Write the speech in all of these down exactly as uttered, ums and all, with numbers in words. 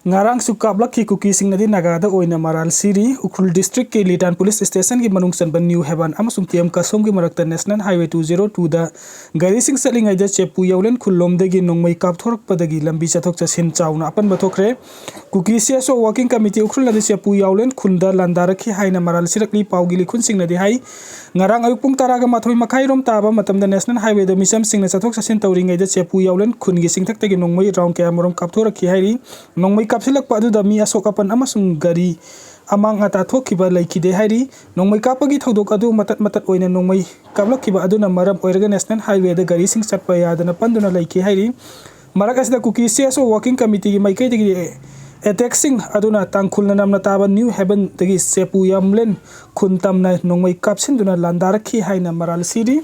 ꯉꯔꯥꯡꯁꯨ ꯀꯥꯞꯂꯛꯈꯤ꯫ ꯀꯨꯀꯤꯁꯤꯡꯅꯗꯤ ꯅꯥꯒꯥꯗ ꯑꯣꯏꯅ ꯃꯔꯥꯜ ꯁꯤꯔꯤ꯫ ꯎꯈ꯭ꯔꯨꯜ district ꯀꯤ ꯂꯤꯇꯥꯟ police station ꯒꯤ ꯃꯅꯨꯡ ꯆꯟꯕ ꯅ꯭ꯌꯨ ꯍꯦꯕꯟ ꯑꯃꯁꯨꯡ ꯇꯤ ꯑꯦꯝ ꯀꯁꯣꯝꯒꯤ ꯃꯔꯛꯇ National Highway two zero two ꯗ ꯒꯥꯔꯤꯁꯤꯡ ꯆꯠꯂꯤꯉꯩꯗ ꯆꯦꯄꯨ ꯌꯥꯎꯂꯦꯟ ꯈꯨꯜꯂꯣꯝꯗꯒꯤ ꯅꯣꯡꯃꯩ ꯀꯥꯞꯊꯣꯔꯛꯄꯗꯒꯤ ꯂꯝꯕꯤ ꯆꯠꯊꯣꯛ ꯆꯠꯁꯤꯟ ꯆꯥꯎꯅ ꯑꯄꯟꯕ ꯊꯣꯛꯈ꯭ꯔꯦ꯫ ꯀꯨꯀꯤ C S O working committee ꯎꯈ꯭ꯔꯨꯜꯅꯗꯤ ꯆꯦꯄꯨ ꯌꯥꯎꯂꯦꯟ ꯈꯨꯜꯗ ꯂꯥꯟꯗꯥꯔꯛꯈꯤ ꯍꯥꯏꯅ ꯃꯔꯥꯜ ꯁꯤꯔꯛꯂꯤ꯫ ꯄꯥꯎꯒꯤ ꯂꯤꯈꯨꯟꯁꯤꯡꯅꯗꯤ ꯍꯥꯏ, ꯉꯔꯥꯡ ꯑꯌꯨꯛ ꯄꯨꯡ ꯇꯔꯥꯒ ꯃꯥꯊꯣꯏ ꯃꯈꯥꯏꯔꯣꯝ ꯇꯥꯕ ꯃꯇꯝꯗ National Highway ꯗ ꯃꯤꯆꯝꯁꯤꯡꯅ ꯆꯠꯊꯣꯛ ꯆꯠꯁꯤꯟ ꯇꯧꯔꯤꯉꯩꯗ ꯆꯦꯄꯨ ꯌꯥꯎꯂꯦꯟ ꯈꯨꯟꯒꯤ ꯆꯤꯡꯊꯛꯇꯒꯤ ꯅꯣꯡꯃꯩ round ꯀꯌꯥꯃꯔꯨꯝ ꯀꯥꯞꯊꯣꯔꯛꯈꯤ ꯍꯥꯏꯔꯤ꯫ ꯅꯣꯡꯃꯩ ꯀꯥꯞꯁꯤꯜꯂꯛꯄ ꯑꯗꯨꯗ ꯃꯤ ꯑꯁꯣꯛ ꯑꯄꯟ ꯑꯃꯁꯨꯡ ꯒꯥꯔꯤ ꯑꯃꯥꯡ ꯑꯇꯥ ꯊꯣꯛꯈꯤꯕ ꯂꯩꯈꯤꯗꯦ ꯍꯥꯏꯔꯤ꯫ ꯅꯣꯡꯃꯩ ꯀꯥꯞꯄꯒꯤ ꯊꯧꯗꯣꯛ ꯑꯗꯨ ꯃꯇꯠ ꯃꯇꯠ ꯑꯣꯏꯅ ꯅꯣꯡꯃꯩ ꯀꯥꯞꯂꯛꯈꯤꯕ ꯑꯗꯨꯅ ꯃꯔꯝ ꯑꯣꯏꯔꯒ National Highway ꯗ ꯒꯥꯔꯤꯁꯤꯡ ꯆꯠꯄ ꯌꯥꯗꯅ ꯄꯟꯗꯨꯅ ꯂꯩꯈꯤ ꯍꯥꯏꯔꯤ꯫ ꯃꯔꯛ ꯑꯁꯤꯗ ꯀꯨꯀꯤ C S O working committee ꯒꯤ ꯃꯥꯏꯀꯩꯗꯒꯤ attack ꯁꯤꯡ ꯑꯗꯨꯅ ꯇꯥꯡꯈꯨꯜꯅ ꯅꯝꯅ ꯇꯥꯕ ꯅ꯭ꯌꯨ ꯍꯦꯕꯟꯗꯒꯤ ꯆꯦꯄꯨ ꯌꯥꯝꯂꯦꯟ ꯈꯨꯟ ꯇꯝꯅ ꯅꯣꯡꯃꯩ ꯀꯥꯞꯁꯤꯟꯗꯨꯅ ꯂꯥꯟꯗꯥꯔꯛꯈꯤ ꯍꯥꯏꯅ ꯃꯔꯥꯜ ꯁꯤꯔꯤ꯫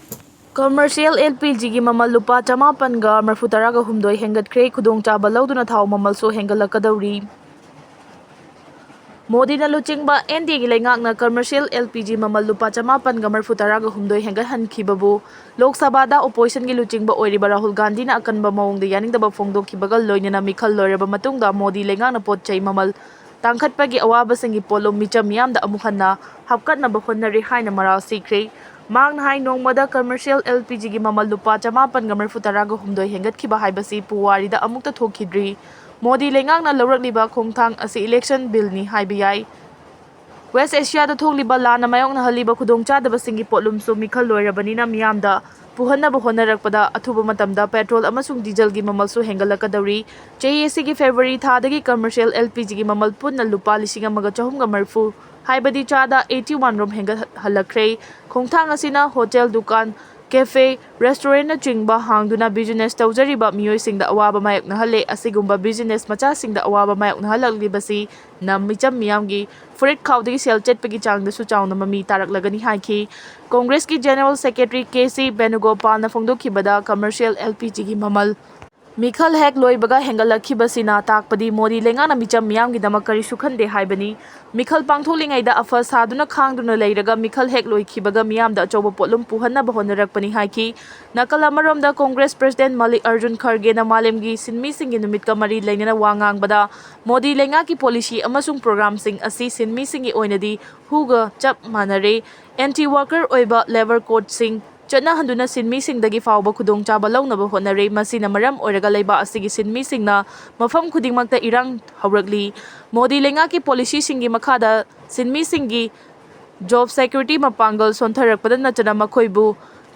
Commercial L P G ꯒꯤ ꯃꯃꯜ ꯂꯨꯄꯥ ꯆꯃꯥꯄꯟꯒ ꯃꯔꯐꯨ ꯇꯔꯥꯒ ꯍꯨꯝꯗꯣꯏ ꯍꯦꯟꯒꯠꯈ꯭ꯔꯦ꯫ ꯈꯨꯗꯣꯡꯆꯥꯕ ꯂꯧꯗꯨꯅ ꯊꯥꯎ ꯃꯃꯜꯁꯨ ꯍꯦꯟꯒꯠꯂꯛꯀꯗꯧꯔꯤ꯫ ꯃꯣꯗꯤꯅ ꯂꯨꯆꯤꯡꯕ N D A ꯒꯤ ꯂꯩꯉꯥꯛꯅ commercial L P G ꯃꯃꯜ ꯂꯨꯄꯥ ꯆꯃꯥꯄꯟꯒ ꯃꯔꯐꯨ ꯇꯔꯥꯒ ꯍꯨꯝꯗꯣꯏ ꯍꯦꯟꯒꯠꯍꯟꯈꯤꯕꯕꯨ ꯂꯣꯛ ꯁꯚꯥꯗ opposition ꯒꯤ ꯂꯨꯆꯤꯡꯕ ꯑꯣꯏꯔꯤꯕ ꯔꯥꯍꯨꯜ ꯒꯥꯟꯙꯤꯅ ꯑꯀꯟꯕ ꯃꯑꯣꯡꯗ ꯌꯥꯅꯤꯡꯗꯕ ꯐꯣꯡꯗꯣꯛꯈꯤꯕꯒ ꯂꯣꯏꯅꯅ ꯃꯤꯈꯜ ꯂꯣꯏꯔꯕ ꯃꯇꯨꯡꯗ ꯃꯣꯗꯤ ꯂꯩꯉꯥꯛꯅ ꯄꯣꯠ ꯆꯩ ꯃꯃꯜ ꯇꯥꯡꯈꯠꯄꯒꯤ ꯑꯋꯥꯕꯁꯤꯡꯒꯤ ꯄꯣꯠꯂꯨꯝ ꯃꯤꯆꯝ ꯃꯤꯌꯥꯝꯗ ꯑꯃꯨꯛ ꯍꯟꯅ ꯍꯥꯞꯀꯠꯅꯕ ꯍꯣꯠꯅꯔꯤ ꯍꯥꯏꯅ ꯃꯔꯥꯜ ꯁꯤꯈ꯭ꯔꯦ꯫ ꯃꯍꯥꯛꯅ ꯍꯥꯏ, ꯅꯣꯡꯃꯗ commercial L P G ꯒꯤ ꯃꯃꯜ ꯂꯨꯄꯥ ꯆꯃꯥꯄꯟꯒ ꯃꯔꯐꯨ ꯇꯔꯥꯒ ꯍꯨꯝꯗꯣꯏ ꯍꯦꯟꯒꯠꯈꯤꯕ ꯍꯥꯏꯕꯁꯤ ꯄꯨꯋꯥꯔꯤꯗ ꯑꯃꯨꯛꯇ ꯊꯣꯛꯈꯤꯗ꯭ꯔꯤ꯫ ꯃꯣꯗꯤ ꯂꯩꯉꯥꯛꯅ ꯂꯧꯔꯛꯂꯤꯕ ꯈꯣꯡꯊꯥꯡ ꯑꯁꯤ election bill ꯅꯤ ꯍꯥꯏꯕ ꯌꯥꯏ꯫ West Asia ꯗ ꯊꯣꯛꯂꯤꯕ ꯂꯥꯟꯅ ꯃꯥꯌꯣꯛꯅꯍꯜꯂꯤꯕ ꯈꯨꯗꯣꯡꯆꯥꯗꯕꯁꯤꯡꯒꯤ ꯄꯣꯠꯂꯨꯝꯁꯨ ꯃꯤꯈꯜ ꯂꯣꯏꯔꯕꯅꯤꯅ ꯃꯤꯌꯥꯝꯗ ꯄꯨꯍꯟꯅꯕ ꯍꯣꯠꯅꯔꯛꯄꯗ ꯑꯊꯨꯕ ꯃꯇꯝꯗ petrol ꯑꯃꯁꯨꯡ diesel ꯒꯤ ꯃꯃꯜꯁꯨ ꯍꯦꯟꯒꯠꯂꯛꯀꯗꯧꯔꯤ꯫ J A C ꯒꯤ February ꯊꯥꯗꯒꯤ commercial L P G ꯒꯤ ꯃꯃꯜ ꯄꯨꯟꯅ ꯂꯨꯄꯥ ꯂꯤꯁꯤꯡ ꯑꯃꯒ ꯆꯍꯨꯝꯒ ꯃꯔꯐꯨ, ꯍꯥꯏꯕꯗꯤ ꯆꯥꯗ eighty one ꯔꯣꯝ ꯍꯦꯟꯒꯠꯍꯜꯂꯛꯈ꯭ꯔꯦ꯫ ꯈꯣꯡꯊꯥꯡ ꯑꯁꯤꯅ hotel, ꯗꯨꯀꯥꯟ, cafe, restaurant ꯅꯆꯤꯡꯕ ꯍꯥꯡꯗꯨꯅ business ꯇꯧꯖꯔꯤꯕ ꯃꯤꯑꯣꯏꯁꯤꯡꯗ ꯑꯋꯥꯕ ꯃꯥꯌꯣꯛꯅꯍꯜꯂꯦ꯫ ꯑꯁꯤꯒꯨꯝꯕ business ꯃꯆꯥꯁꯤꯡꯗ ꯑꯋꯥꯕ ꯃꯥꯌꯣꯛꯅꯍꯜꯂꯛꯂꯤꯕꯁꯤ ꯅ ꯃꯤꯆꯝ ꯃꯤꯌꯥꯝꯒꯤ ꯐꯨꯔꯤꯠ ꯈꯥꯎꯗꯒꯤ ꯁꯦꯜ ꯆꯠꯄꯒꯤ ꯆꯥꯡꯗꯁꯨ ꯆꯥꯎꯅ ꯃꯃꯤ ꯇꯥꯔꯛꯂꯒꯅꯤ ꯍꯥꯏꯈꯤ꯫ Congress ꯀꯤ General Secretary K C ꯕꯦꯅꯨꯒꯣꯄꯥꯜꯅ ꯐꯣꯡꯗꯣꯛꯈꯤꯕꯗ commercial L P G ꯒꯤ ꯃꯃꯜ ꯃꯤꯈꯜ ꯍꯦꯛ ꯂꯣꯏꯕꯒ ꯍꯦꯟꯒꯠꯂꯛꯈꯤꯕꯁꯤꯅ ꯇꯥꯛꯄꯗꯤ ꯃꯣꯗꯤ ꯂꯩꯉꯥꯛꯅ ꯃꯤꯆꯝ ꯃꯤꯌꯥꯝꯒꯤꯗꯃꯛ ꯀꯔꯤꯁꯨ ꯈꯟꯗꯦ ꯍꯥꯏꯕꯅꯤ꯫ ꯃꯤꯈꯜ ꯄꯥꯡꯊꯣꯛꯂꯤꯉꯩꯗ ꯑꯐ ꯁꯥꯗꯨꯅ ꯈꯥꯡꯗꯨꯅ ꯂꯩꯔꯒ ꯃꯤꯈꯜ ꯍꯦꯛ ꯂꯣꯏꯈꯤꯕꯒ ꯃꯤꯌꯥꯝꯗ ꯑꯆꯧꯕ ꯄꯣꯠꯂꯨꯝ ꯄꯨꯍꯟꯅꯕ ꯍꯣꯠꯅꯔꯛꯄꯅꯤ ꯍꯥꯏꯈꯤ꯫ ꯅꯥꯀꯜ ꯑꯃꯔꯣꯝꯗ ꯀꯣꯡꯒ꯭ꯔꯦꯁ ꯄ꯭ꯔꯁꯤꯗꯦꯟ ꯃꯥꯂꯤꯛ ꯑꯔꯖꯨꯟ ꯈꯔꯒꯦꯅ ꯃꯥꯂꯦꯝꯒꯤ ꯁꯤꯟꯃꯤꯁꯤꯡꯒꯤ ꯅꯨꯃꯤꯠꯀ ꯃꯔꯤ ꯂꯩꯅꯅ ꯋꯥ ꯉꯥꯡꯕꯗ ꯃꯣꯗꯤ ꯂꯩꯉꯥꯛꯀꯤ ꯄꯣꯂꯤꯁꯤ ꯑꯃꯁꯨꯡ ꯄ꯭ꯔꯣꯒ꯭ꯔꯥꯝꯁꯤꯡ ꯑꯁꯤ ꯁꯤꯟꯃꯤꯁꯤꯡꯒꯤ ꯑꯣꯏꯅꯗꯤ ꯍꯨꯒ ꯆꯞ ꯃꯥꯟꯅꯔꯦ꯫ ꯑꯦꯟꯇꯤ ꯋꯥꯔꯀꯔ ꯑꯣꯏꯕ ꯂꯦꯕꯔ ꯀꯣꯗꯁꯤꯡ ꯆꯠꯅꯍꯟꯗꯨꯅ ꯁꯤꯟꯃꯤꯁꯤꯡꯗꯒꯤ ꯐꯥꯎꯕ ꯈꯨꯗꯣꯡꯆꯥꯕ ꯂꯧꯅꯕ ꯍꯣꯠꯅꯔꯦ꯫ ꯃꯁꯤꯅ ꯃꯔꯝ ꯑꯣꯏꯔꯒ ꯂꯩꯕꯥꯛ ꯑꯁꯤꯒꯤ ꯁꯤꯟꯃꯤꯁꯤꯡꯅ ꯃꯐꯝ ꯈꯨꯗꯤꯡꯃꯛꯇ ꯏꯔꯥꯡ ꯍꯧꯔꯛꯂꯤ꯫ ꯃꯣꯗꯤ ꯂꯩꯉꯥꯛꯀꯤ ꯄꯣꯂꯤꯁꯤꯁꯤꯡꯒꯤ ꯃꯈꯥꯗ ꯁꯤꯟꯃꯤꯁꯤꯡꯒꯤ ꯖꯣꯕ ꯁꯦꯀ꯭ꯌꯨꯔꯤꯇꯤ ꯃꯄꯥꯡꯒꯜ ꯁꯣꯟꯊꯔꯛꯄꯗ ꯅꯠꯇꯅ ꯃꯈꯣꯏꯕꯨ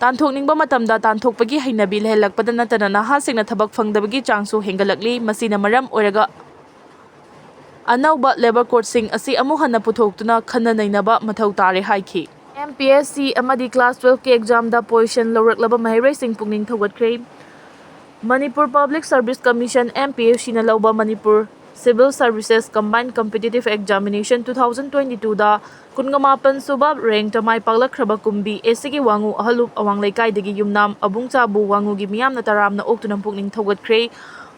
ꯇꯥꯟꯊꯣꯛꯅꯤꯡꯕ ꯃꯇꯝꯗ ꯇꯥꯟꯊꯣꯛꯄꯒꯤ ꯍꯩꯅꯕꯤ ꯂꯩꯍꯜꯂꯛꯄꯗ ꯅꯠꯇꯅ ꯅꯍꯥꯁꯤꯡꯅ ꯊꯕꯛ ꯐꯪꯗꯕꯒꯤ ꯆꯥꯡꯁꯨ ꯍꯦꯟꯒꯠꯂꯛꯂꯤ꯫ ꯃꯁꯤꯅ ꯃꯔꯝ ꯑꯣꯏꯔꯒ ꯑꯅꯧꯕ ꯂꯦꯕꯔ ꯀꯣꯗꯁꯤꯡ ꯑꯁꯤ ꯑꯃꯨꯛ ꯍꯟꯅ ꯄꯨꯊꯣꯛꯇꯨꯅ ꯈꯟꯅ ꯅꯩꯅꯕ ꯃꯊꯧ ꯇꯥꯔꯦ ꯍꯥꯏꯈꯤ꯫ ꯑꯦꯝ ꯄꯤ ꯑꯦꯁ ꯁꯤ ꯑꯃꯗꯤ ꯀ꯭ꯂꯥꯁ ꯇꯨꯋꯦꯜꯐꯀꯤ ꯑꯦꯛꯖꯥꯝꯗ ꯄꯣꯖꯤꯁꯟ ꯂꯧꯔꯛꯂꯕ ꯃꯍꯩꯔꯣꯏꯁꯤꯡ ꯄꯨꯛꯅꯤꯡ ꯊꯧꯒꯠꯈ꯭ꯔꯦ꯫ Manipur public service commission, M P S ꯁꯤꯅ ꯂꯧꯕ Manipur civil services combined competitive examination two thousand twenty ꯇꯨꯗ ꯀꯨꯟꯒ ꯃꯥꯄꯟ ꯁꯨꯕ ꯔꯦꯡꯛꯇ ꯃꯥꯏ ꯄꯥꯛꯂꯛꯈ꯭ꯔꯕ ꯀꯨꯝꯕꯤ ꯑꯦꯁ ꯁꯤꯒꯤ ꯋꯥꯉꯨ ꯑꯍꯜꯂꯨꯞ ꯑꯋꯥꯡ ꯂꯩꯀꯥꯏꯗꯒꯤ ꯌꯨꯝꯅꯥꯝ ꯑꯕꯨꯡꯆꯥꯕꯨ ꯋꯥꯉꯨꯒꯤ ꯃꯤꯌꯥꯝꯅ ꯇꯔꯥꯝꯅ ꯑꯣꯛꯇꯨꯅ ꯄꯨꯛꯅꯤꯡ ꯊꯧꯒꯠꯈ꯭ꯔꯦ꯫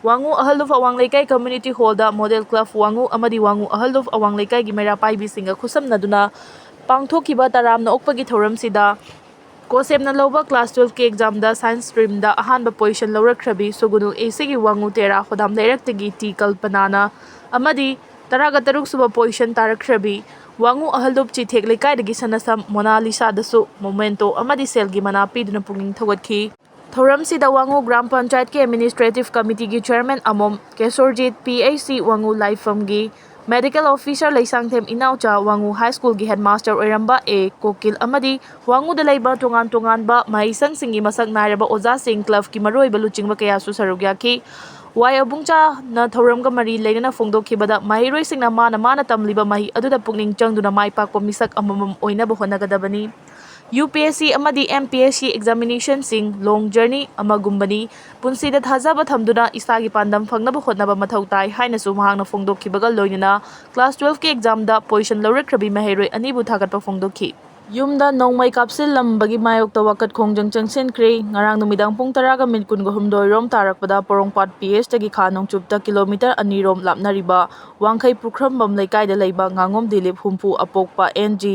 ꯋꯥꯉꯨ ꯑꯍꯜꯂꯨꯞ ꯑꯋꯥꯡ ꯂꯩꯀꯥꯏ ꯀꯝꯃ꯭ꯌꯨꯅꯤꯇꯤ ꯍꯣꯜꯗ ꯃꯣꯗꯦꯜ ꯀ꯭ꯂꯕ ꯋꯥꯉꯨ ꯑꯃꯗꯤ ꯋꯥꯉꯨ ꯑꯍꯜꯂꯨꯞ ꯑꯋꯥꯡ ꯂꯩꯀꯥꯏꯒꯤ ꯃꯩꯔꯥ ꯄꯥꯏꯕꯤꯁꯤꯡꯒ ꯈꯨꯠꯁꯝꯅꯗꯨꯅ ꯄꯥꯡꯊꯣꯛꯈꯤꯕ ꯇꯔꯥꯝꯅ ꯑꯣꯛꯄꯒꯤ ꯊꯧꯔꯝꯁꯤꯗ ꯀꯣꯁꯦꯝꯅ ꯂꯧꯕ ꯀ꯭ꯂꯥꯁ ꯇꯨꯋꯦꯜꯐꯀꯤ ꯑꯦꯛꯖꯥꯝꯗ ꯁꯥꯏꯟꯁ ꯁ꯭ꯇ꯭ꯔꯤꯝꯗ ꯑꯍꯥꯟꯕ ꯄꯣꯖꯤꯁꯟ ꯂꯧꯔꯛꯈ꯭ꯔꯕꯤ ꯁꯨꯒꯨꯅꯨ ꯑꯦꯁꯤꯒꯤ ꯋꯥꯉꯨ ꯇꯦꯔꯥ ꯍꯣꯗꯥꯝ ꯂꯩꯔꯛꯇꯒꯤ ꯇꯤ ꯀꯜꯄꯅꯥꯅ ꯑꯃꯗꯤ ꯇꯔꯥꯒ ꯇꯔꯨꯛ ꯁꯨꯕ ꯄꯣꯖꯤꯁꯟ ꯇꯥꯔꯛꯈ꯭ꯔꯕꯤ ꯋꯥꯉꯨ ꯑꯍꯜꯂꯨꯞ ꯆꯤꯊꯦꯛ ꯂꯩꯀꯥꯏꯗꯒꯤ ꯁꯅꯁꯝ ꯃꯣꯅꯥꯂꯤꯁꯥꯗꯁꯨ ꯃꯣꯃꯦꯟꯇꯣ ꯑꯃꯗꯤ ꯁꯦꯜꯒꯤ ꯃꯅꯥ ꯄꯤꯗꯨꯅ ꯄꯨꯛꯅꯤꯡ ꯊꯧꯒꯠꯈꯤ꯫ ꯊꯧꯔꯝꯁꯤꯗ ꯋꯥꯉꯨ ꯒ꯭ꯔꯥꯝ ꯄꯟꯆꯥꯌꯠꯀꯤ ꯑꯦꯗꯃꯤꯅꯤꯁꯇ꯭ꯔꯦꯇꯤꯚ ꯀꯃꯤꯇꯤꯒꯤ chairman Amom Kesorjit, P H C Wangoo ꯂꯥꯏꯐꯝꯒꯤ medical officer Leishangthem Inaocha, Wangoo high ꯁ꯭ꯀꯨꯜꯒꯤ ꯍꯦꯗꯃꯥꯁꯇꯔ ꯑꯣꯏꯔꯝꯕ ꯑꯦ ꯀꯣꯀꯤꯜ ꯑꯃꯗꯤ ꯋꯥꯉꯨꯗ ꯂꯩꯕ ꯇꯣꯉꯥꯟ ꯇꯣꯉꯥꯟꯕ ꯃꯍꯩꯁꯪꯁꯤꯡꯒꯤ ꯃꯁꯛ ꯅꯥꯏꯔꯕ ꯑꯣꯖꯥꯁꯤꯡ, ꯀ꯭ꯂꯕꯀꯤ ꯃꯔꯨꯑꯣꯏꯕ ꯂꯨꯆꯤꯡꯕ ꯀꯌꯥꯁꯨ ꯁꯔꯨꯛ ꯌꯥꯈꯤ꯫ ꯋꯥꯏ ꯑꯕꯨꯡꯆꯥꯅ ꯊꯧꯔꯝꯒ ꯃꯔꯤ ꯂꯩꯅꯅ ꯐꯣꯡꯗꯣꯛꯈꯤꯕꯗ, ꯃꯍꯩꯔꯣꯏꯁꯤꯡꯅ ꯃꯥꯅ ꯃꯥꯅ ꯇꯝꯂꯤꯕ ꯃꯍꯩ ꯑꯗꯨꯗ ꯄꯨꯛꯅꯤꯡ ꯆꯪꯗꯨꯅ ꯃꯥꯏ ꯄꯥꯛꯄ ꯃꯤꯁꯛ ꯑꯃꯃꯝ ꯑꯣꯏꯅꯕ ꯍꯣꯠꯅꯒꯗꯕꯅꯤ꯫ ꯌꯨ ꯄꯤ ꯑꯦꯁ ꯁꯤ ꯑꯃꯗꯤ ꯑꯦꯝ ꯄꯤ ꯑꯦꯁ ꯁꯤ ꯑꯦꯛꯖꯥꯃꯤꯅꯦꯁꯟꯁꯤꯡ ꯂꯣꯡ ꯖꯔꯅꯤ ꯑꯃꯒꯨꯝꯕꯅꯤ꯫ ꯄꯨꯟꯁꯤꯗ ꯊꯥꯖꯕ ꯊꯝꯗꯨꯅ ꯏꯁꯥꯒꯤ ꯄꯥꯟꯗꯝ ꯐꯪꯅꯕ ꯍꯣꯠꯅꯕ ꯃꯊꯧ ꯇꯥꯏ ꯍꯥꯏꯅꯁꯨ ꯃꯍꯥꯛꯅ ꯐꯣꯡꯗꯣꯛꯈꯤꯕꯒ ꯂꯣꯏꯅꯅ ꯀ꯭ꯂꯥꯁ ꯇꯨꯋꯦꯜꯐꯀꯤ ꯑꯦꯛꯖꯥꯝꯗ ꯄꯣꯖꯤꯁꯟ ꯂꯧꯔꯛꯈ꯭ꯔꯕꯤ ꯃꯍꯩꯔꯣꯏ ꯑꯅꯤꯕꯨ ꯊꯥꯒꯠꯄ ꯐꯣꯡꯗꯣꯛꯈꯤ꯫ ꯌꯨꯝꯗ ꯅꯣꯡꯃꯩ ꯀꯥꯞꯁꯤꯜꯂꯝꯕꯒꯤ ꯃꯥꯌꯣꯛꯇ ꯋꯥꯀꯠ ꯈꯣꯡꯖꯪ ꯆꯪꯁꯤꯟꯈ꯭ꯔꯦ꯫ ꯉꯔꯥꯡ ꯅꯨꯃꯤꯗꯥꯡ ꯄꯨꯡ ꯇꯔꯥꯒ ꯃꯤꯅꯤꯠ ꯀꯨꯟꯒ ꯍꯨꯝꯗꯣꯏ ꯔꯣꯝ ꯇꯥꯔꯛꯄꯗ ꯄꯣꯔꯣꯝꯄꯥꯠ ꯄꯤ ꯑꯦꯁꯇꯒꯤ ꯈꯥ ꯅꯣꯡꯆꯨꯞꯇ ꯀꯤꯂꯣꯃꯤꯇꯔ ꯑꯅꯤ ꯔꯣꯝ ꯂꯥꯞꯅꯔꯤꯕ ꯋꯥꯡꯈꯩ ꯄꯨꯈ꯭ꯔꯝꯕꯝ ꯂꯩꯀꯥꯏꯗ ꯂꯩꯕ ꯉꯥꯉꯣꯝ ꯗꯤꯂꯤꯞ ꯍꯨꯝꯐꯨ, ꯑꯄꯣꯛꯄ ꯑꯦꯟ ꯖꯤ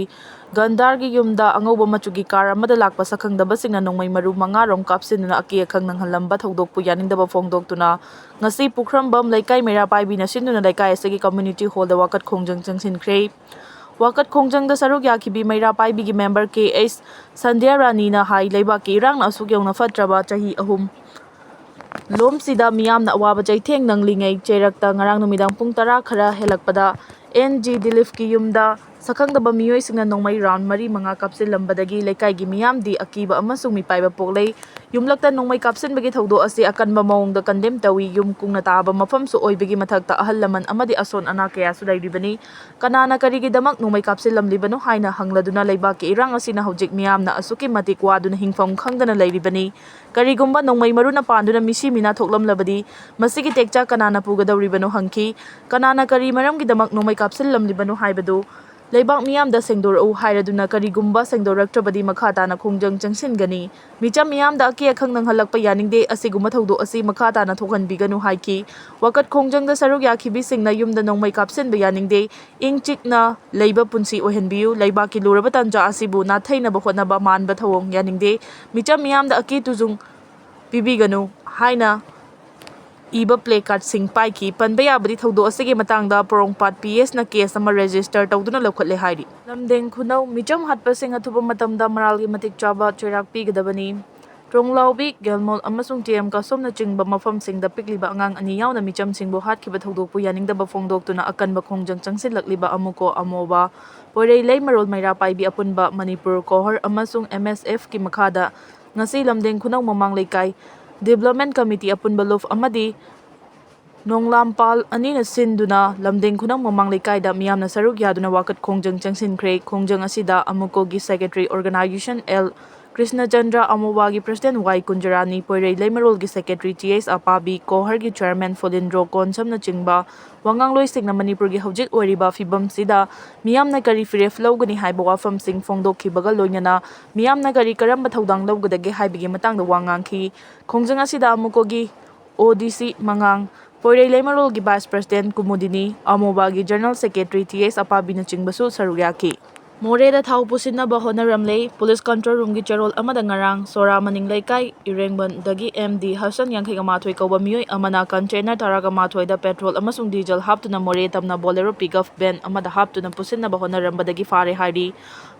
ꯒꯟꯗꯥꯔꯒꯤ ꯌꯨꯝꯗ ꯑꯉꯧꯕ ꯃꯆꯨꯒꯤ ꯀꯥꯔ ꯑꯃꯗ ꯂꯥꯛꯄ ꯁꯛꯈꯪꯗꯕꯁꯤꯡꯅ ꯅꯣꯡꯃꯩ ꯃꯔꯨ ꯃꯉꯥ ꯔꯣꯝ ꯀꯥꯞꯁꯤꯟꯗꯨꯅ ꯑꯀꯤ ꯑꯈꯪ ꯅꯪꯍꯜꯂꯝꯕ ꯊꯧꯗꯣꯛꯄꯨ ꯌꯥꯅꯤꯡꯗꯕ ꯐꯣꯡꯗꯣꯛꯇꯨꯅ ꯉꯁꯤ ꯄꯨꯈ꯭ꯔꯝꯕꯝ ꯂꯩꯀꯥꯏ ꯃꯩꯔꯥ ꯄꯥꯏꯕꯤꯅ ꯁꯤꯟꯗꯨꯅ ꯂꯩꯀꯥꯏ ꯑꯁꯤꯒꯤ ꯀꯝꯃ꯭ꯌꯨꯅꯤꯇꯤ ꯍꯣꯜꯗ ꯋꯥꯀꯠ ꯈꯣꯡꯖꯪ ꯆꯪꯁꯤꯟꯈ꯭ꯔꯦ꯫ ꯋꯥꯀꯠ ꯈꯣꯡꯖꯪꯗ ꯁꯔꯨꯛ ꯌꯥꯈꯤꯕꯤ ꯃꯩꯔꯥ ꯄꯥꯏꯕꯤꯒꯤ ꯃꯦꯝꯕꯔ ꯀꯦ ꯑꯩꯆ ꯁꯟꯙ꯭ꯌꯥ ꯔꯥꯅꯤꯅ ꯍꯥꯏ, ꯂꯩꯕꯥꯛꯀꯤ ꯏꯔꯥꯡꯅ ꯑꯁꯨꯛ ꯌꯧꯅ ꯐꯠꯇ꯭ꯔꯕ ꯆꯍꯤ ꯑꯍꯨꯝ ꯂꯣꯝꯁꯤꯗ ꯃꯤꯌꯥꯝꯅ ꯑꯋꯥꯕ ꯆꯩꯊꯦꯡ ꯅꯪꯂꯤꯉꯩ ꯆꯩꯔꯛꯇ ꯉꯔꯥꯡ ꯅꯨꯃꯤꯗꯥꯡ ꯄꯨꯡ ꯇꯔꯥ ꯈꯔ ꯍꯦꯜꯂꯛꯄꯗ ꯑꯦꯟ ꯖꯤ ꯗꯤꯂꯤꯞꯀꯤ ꯌꯨꯝꯗ ꯁꯛꯈꯪꯗꯕ ꯃꯤꯑꯣꯏꯁꯤꯡꯅ ꯅꯣꯡꯃꯩ ꯔꯥꯎꯟ ꯃꯔꯤ ꯃꯉꯥ ꯀꯥꯞꯁꯤꯜꯂꯝꯕꯗꯒꯤ ꯂꯩꯀꯥꯏꯒꯤ ꯃꯤꯌꯥꯝꯗꯤ ꯑꯀꯤꯕ ꯑꯃꯁꯨꯡ ꯃꯤꯄꯥꯏꯕ ꯄꯣꯛꯂꯦ꯫ ꯌꯨꯝꯂꯛꯇ ꯅꯣꯡꯃꯩ ꯀꯥꯞꯁꯤꯟꯕꯒꯤ ꯊꯧꯗꯣꯛ ꯑꯁꯤ ꯑꯀꯟꯕ ꯃꯑꯣꯡꯗ ꯀꯟꯗꯦꯝ ꯇꯧꯏ꯫ ꯌꯨꯝ ꯀꯨꯡꯅ ꯇꯥꯕ ꯃꯐꯝꯁꯨ ꯑꯣꯏꯕꯒꯤ ꯃꯊꯛꯇ ꯑꯍꯜ ꯂꯃꯟ ꯑꯃꯗꯤ ꯑꯁꯣꯟ ꯑꯅꯥ ꯀꯌꯥꯁꯨ ꯂꯩꯔꯤꯕꯅꯤ꯫ ꯀꯅꯥꯅ ꯀꯔꯤꯒꯤꯗꯃꯛ ꯅꯣꯡꯃꯩ ꯀꯥꯞꯁꯤꯜꯂꯝꯂꯤꯕꯅꯣ ꯍꯥꯏꯅ ꯍꯪꯂꯗꯨꯅ ꯂꯩꯕꯥꯛꯀꯤ ꯏꯔꯥꯡ ꯑꯁꯤꯅ ꯍꯧꯖꯤꯛ ꯃꯤꯌꯥꯝꯅ ꯑꯁꯨꯛꯀꯤ ꯃꯇꯤꯛ ꯋꯥꯗꯨꯅ ꯍꯤꯡꯐꯝ ꯈꯪꯗꯅ ꯂꯩꯔꯤꯕꯅꯤ꯫ ꯀꯔꯤꯒꯨꯝꯕ ꯅꯣꯡꯃꯩ ꯃꯔꯨꯅ ꯄꯥꯟꯗꯨꯅ ꯃꯤꯁꯤ ꯃꯤꯅꯥ ꯊꯣꯛꯂꯝꯂꯕꯗꯤ ꯃꯁꯤꯒꯤ ꯇꯦꯛꯆꯥꯛ ꯀꯅꯥꯅ ꯄꯨꯒꯗꯧꯔꯤꯕꯅꯣ ꯍꯪꯈꯤ꯫ ꯀꯅꯥꯅ ꯀꯔꯤ ꯃꯔꯝꯒꯤꯗꯃꯛ ꯅꯣꯡꯃꯩ ꯀꯥꯞꯁꯤꯜꯂꯝꯂꯤꯕꯅꯣ ꯍꯥꯏꯕꯗꯨ ꯂꯩꯕꯥꯛ ꯃꯤꯌꯥꯝꯗ ꯁꯦꯡꯗꯣꯔꯛꯎ ꯍꯥꯏꯔꯗꯨꯅ ꯀꯔꯤꯒꯨꯝꯕ ꯁꯦꯡꯗꯣꯔꯛꯇ꯭ꯔꯕꯗꯤ ꯃꯈꯥ ꯇꯥꯅ ꯈꯣꯡꯖꯪ ꯆꯪꯁꯤꯟꯒꯅꯤ꯫ ꯃꯤꯆꯝ ꯃꯤꯌꯥꯝꯗ ꯑꯀꯤ ꯑꯈꯪ ꯅꯪꯍꯜꯂꯛꯄ ꯌꯥꯅꯤꯡꯗꯦ꯫ ꯑꯁꯤꯒꯨꯝꯕ ꯊꯧꯗꯣꯛ ꯑꯁꯤ ꯃꯈꯥ ꯇꯥꯅ ꯊꯣꯛꯍꯟꯕꯤꯒꯅꯨ ꯍꯥꯏꯈꯤ꯫ ꯋꯥꯀꯠ ꯈꯣꯡꯖꯪꯗ ꯁꯔꯨꯛ ꯌꯥꯈꯤꯕꯤꯁꯤꯡꯅ ꯌꯨꯝꯗ ꯅꯣꯡꯃꯩ ꯀꯥꯞꯁꯤꯟꯕ ꯌꯥꯅꯤꯡꯗꯦ꯫ ꯏꯪ ꯆꯤꯛꯅ ꯂꯩꯕ ꯄꯨꯟꯁꯤ ꯑꯣꯏꯍꯟꯕꯤꯌꯨ꯫ ꯂꯩꯕꯥꯛꯀꯤ ꯂꯨꯔꯕ ꯇꯥꯟꯖꯥ ꯑꯁꯤꯕꯨ ꯅꯥꯊꯩꯅꯕ ꯍꯣꯠꯅꯕ ꯃꯥꯟꯕ ꯊꯧꯑꯣꯡ ꯌꯥꯅꯤꯡꯗꯦ꯫ ꯃꯤꯆꯝ ꯃꯤꯌꯥꯝꯗ ꯑꯀꯤ ꯇꯨꯖꯨꯡ ꯄꯤꯕꯤꯒꯅꯨ ꯍꯥꯏꯅ ꯏꯕ ꯄ꯭ꯂꯦ ꯀꯥꯔꯗꯁꯤꯡ ꯄꯥꯏꯈꯤ꯫ ꯄꯟꯕ ꯌꯥꯕꯗꯤ ꯊꯧꯗꯣꯛ ꯑꯁꯤꯒꯤ ꯃꯇꯥꯡꯗ ꯄꯣꯔꯣꯡꯄꯥꯠ ꯄꯤ ꯑꯦꯁꯅ ꯀꯦꯁ ꯑꯃ ꯔꯦꯖꯤꯁꯇꯔ ꯇꯧꯗꯨꯅ ꯂꯧꯈꯠꯂꯦ ꯍꯥꯏꯔꯤ꯫ ꯂꯝꯗꯦꯡ ꯈꯨꯅꯧ: ꯃꯤꯆꯝ ꯍꯥꯠꯄꯁꯤꯡ ꯑꯊꯨꯕ ꯃꯇꯝꯗ ꯃꯔꯥꯜꯒꯤ ꯃꯇꯤꯛ ꯆꯥꯕ ꯆꯩꯔꯥꯛ ꯄꯤꯒꯗꯕꯅꯤ꯫ ꯇ꯭ꯔꯣꯡꯂꯥꯎꯕꯤ, ꯒꯦꯜꯃꯣꯜ ꯑꯃꯁꯨꯡ ꯇꯤ ꯑꯦꯝ ꯀꯥꯁꯣꯝꯅꯆꯤꯡꯕ ꯃꯐꯝꯁꯤꯡꯗ ꯄꯤꯛꯂꯤꯕ ꯑꯉꯥꯡ ꯑꯅꯤ ꯌꯥꯎꯅ ꯃꯤꯆꯝꯁꯤꯡꯕꯨ ꯍꯥꯠꯈꯤꯕ ꯊꯧꯗꯣꯛꯄꯨ ꯌꯥꯅꯤꯡꯗꯕ ꯐꯣꯡꯗꯣꯛꯇꯨꯅ ꯑꯀꯟꯕ ꯈꯣꯡꯖꯪ ꯆꯪꯁꯤꯜꯂꯛꯂꯤꯕ ꯑꯃꯨꯀꯣ ꯑꯃꯣꯕ ꯄꯣꯏꯔꯩ ꯂꯩꯃꯔꯣꯜ ꯃꯩꯔꯥ ꯄꯥꯏꯕꯤ ꯑꯄꯨꯟꯕ ꯃꯅꯤꯄꯨꯔ ꯀꯣꯍꯣꯔ ꯑꯃꯁꯨꯡ ꯑꯦꯝ ꯑꯦꯁ ꯑꯦꯐꯀꯤ ꯃꯈꯥꯗ ꯉꯁꯤ ꯂꯝꯗꯦꯡ ꯈꯨꯅꯧ ꯃꯃꯥꯡ ꯂꯩꯀꯥꯏ ꯗꯤꯕ꯭ꯂꯞꯃꯦꯟ ꯀꯃꯤꯇꯤ ꯑꯄꯨꯟꯕ ꯂꯨꯞ ꯑꯃꯗꯤ ꯅꯣꯡꯂꯥꯝꯄꯥꯜ ꯑꯅꯤꯅ ꯁꯤꯟꯗꯨꯅ ꯂꯝꯗꯦꯡ ꯈꯨꯅꯧ ꯃꯃꯥꯡ ꯂꯩꯀꯥꯏꯗ ꯃꯤꯌꯥꯝꯅ ꯁꯔꯨꯛ ꯌꯥꯗꯨꯅ ꯋꯥꯀꯠ ꯈꯣꯡꯖꯪ ꯆꯪꯁꯤꯟꯈ꯭ꯔꯦ꯫ ꯈꯣꯡꯖꯪ ꯑꯁꯤꯗ ꯑꯃꯨꯀꯣꯒꯤ ꯁꯦꯀ꯭ꯔꯦꯇꯔꯤ ꯑꯣꯔꯒꯅꯥꯏꯖꯦꯁꯟ ꯑꯦꯜ ꯀ꯭ꯔꯤꯁꯅꯆꯟꯗ꯭ꯔ, ꯑꯃꯣꯕꯥꯒꯤ ꯄ꯭ꯔꯁꯤꯗꯦꯟ ꯋꯥꯏ ꯀꯨꯟꯖꯔꯥꯅꯤ, ꯄꯣꯏꯔꯩ ꯂꯩꯃꯔꯣꯜꯒꯤ ꯁꯦꯀ꯭ꯔꯦꯇꯔꯤ ꯇꯤ ꯑꯦꯁ ꯑꯄꯥꯕꯤ, ꯀꯣꯍꯔꯒꯤ ꯆꯤꯌꯔꯃꯦꯟ ꯐꯣꯂꯤꯟꯗ꯭ꯔꯣ ꯀꯣꯟꯁꯝꯅꯆꯤꯡꯕ ꯋꯥꯉꯥꯡꯂꯣꯏꯁꯤꯡꯅ ꯃꯅꯤꯄꯨꯔꯒꯤ ꯍꯧꯖꯤꯛ ꯑꯣꯏꯔꯤꯕ ꯐꯤꯕꯝꯁꯤꯗ ꯃꯤꯌꯥꯝꯅ ꯀꯔꯤ ꯐꯤꯔꯦꯞ ꯂꯧꯒꯅꯤ ꯍꯥꯏꯕ ꯋꯥꯐꯝꯁꯤꯡ ꯐꯣꯡꯗꯣꯛꯈꯤꯕꯒ ꯂꯣꯏꯅꯅ ꯃꯤꯌꯥꯝꯅ ꯀꯔꯤ ꯀꯔꯝꯕ ꯊꯧꯗꯥꯡ ꯂꯧꯒꯗꯒꯦ ꯍꯥꯏꯕꯒꯤ ꯃꯇꯥꯡꯗ ꯋꯥ ꯉꯥꯡꯈꯤ꯫ ꯈꯣꯡꯖꯪ ꯑꯁꯤꯗ ꯑꯃꯨꯛꯀꯣꯒꯤ ꯑꯣ ꯗꯤ ꯁꯤ ꯃꯉꯥꯡ, ꯄꯣꯏꯔꯩ ꯂꯩꯃꯔꯣꯜꯒꯤ ꯚꯥꯏꯁ ꯄ꯭ꯔꯁꯤꯗꯦꯟ ꯀꯨꯃꯨꯗꯤꯅꯤ, ꯑꯃꯣꯕꯥꯒꯤ ꯖꯦꯅꯔꯦꯜ ꯁꯦꯀ꯭ꯔꯦꯇꯔꯤ ꯇꯤ ꯑꯦꯁ ꯑꯄꯥꯕꯤꯅꯆꯤꯡꯕꯁꯨ ꯁꯔꯨꯛ ꯌꯥꯈꯤ꯫ ꯃꯣꯔꯦꯗ ꯊꯥꯎ ꯄꯨꯁꯤꯟꯅꯕ ꯍꯣꯠꯅꯔꯝꯂꯦ꯫ ꯄꯨꯂꯤꯁ ꯀꯟꯇ꯭ꯔꯣꯜ ꯔꯨꯝꯒꯤ ꯆꯦꯔꯣꯜ ꯑꯃꯗ ꯉꯔꯥꯡ ꯁꯣꯔꯥ ꯃꯅꯤꯡ ꯂꯩꯀꯥꯏ ꯏꯔꯦꯡꯕꯟꯗꯒꯤ ꯑꯦꯝ ꯗꯤ ꯍꯁꯟ ꯌꯥꯡꯈꯩꯒ ꯃꯥꯊꯣꯏ ꯀꯧꯕ ꯃꯤꯑꯣꯏ ꯑꯃꯅ ꯀꯟꯇꯦꯅꯔ ꯇꯔꯥꯒ ꯃꯥꯊꯣꯏꯗ ꯄꯦꯇ꯭ꯔꯣꯜ ꯑꯃꯁꯨꯡ ꯗꯤꯖꯜ ꯍꯥꯞꯇꯨꯅ ꯃꯣꯔꯦ ꯇꯝꯅ ꯕꯣꯂꯦꯔꯣ ꯄꯤꯛꯑꯞ ꯚꯦꯟ ꯑꯃꯗ ꯍꯥꯞꯇꯨꯅ ꯄꯨꯁꯤꯟꯅꯕ ꯍꯣꯠꯅꯔꯝꯕꯗꯒꯤ ꯐꯥꯔꯦ ꯍꯥꯏꯔꯤ꯫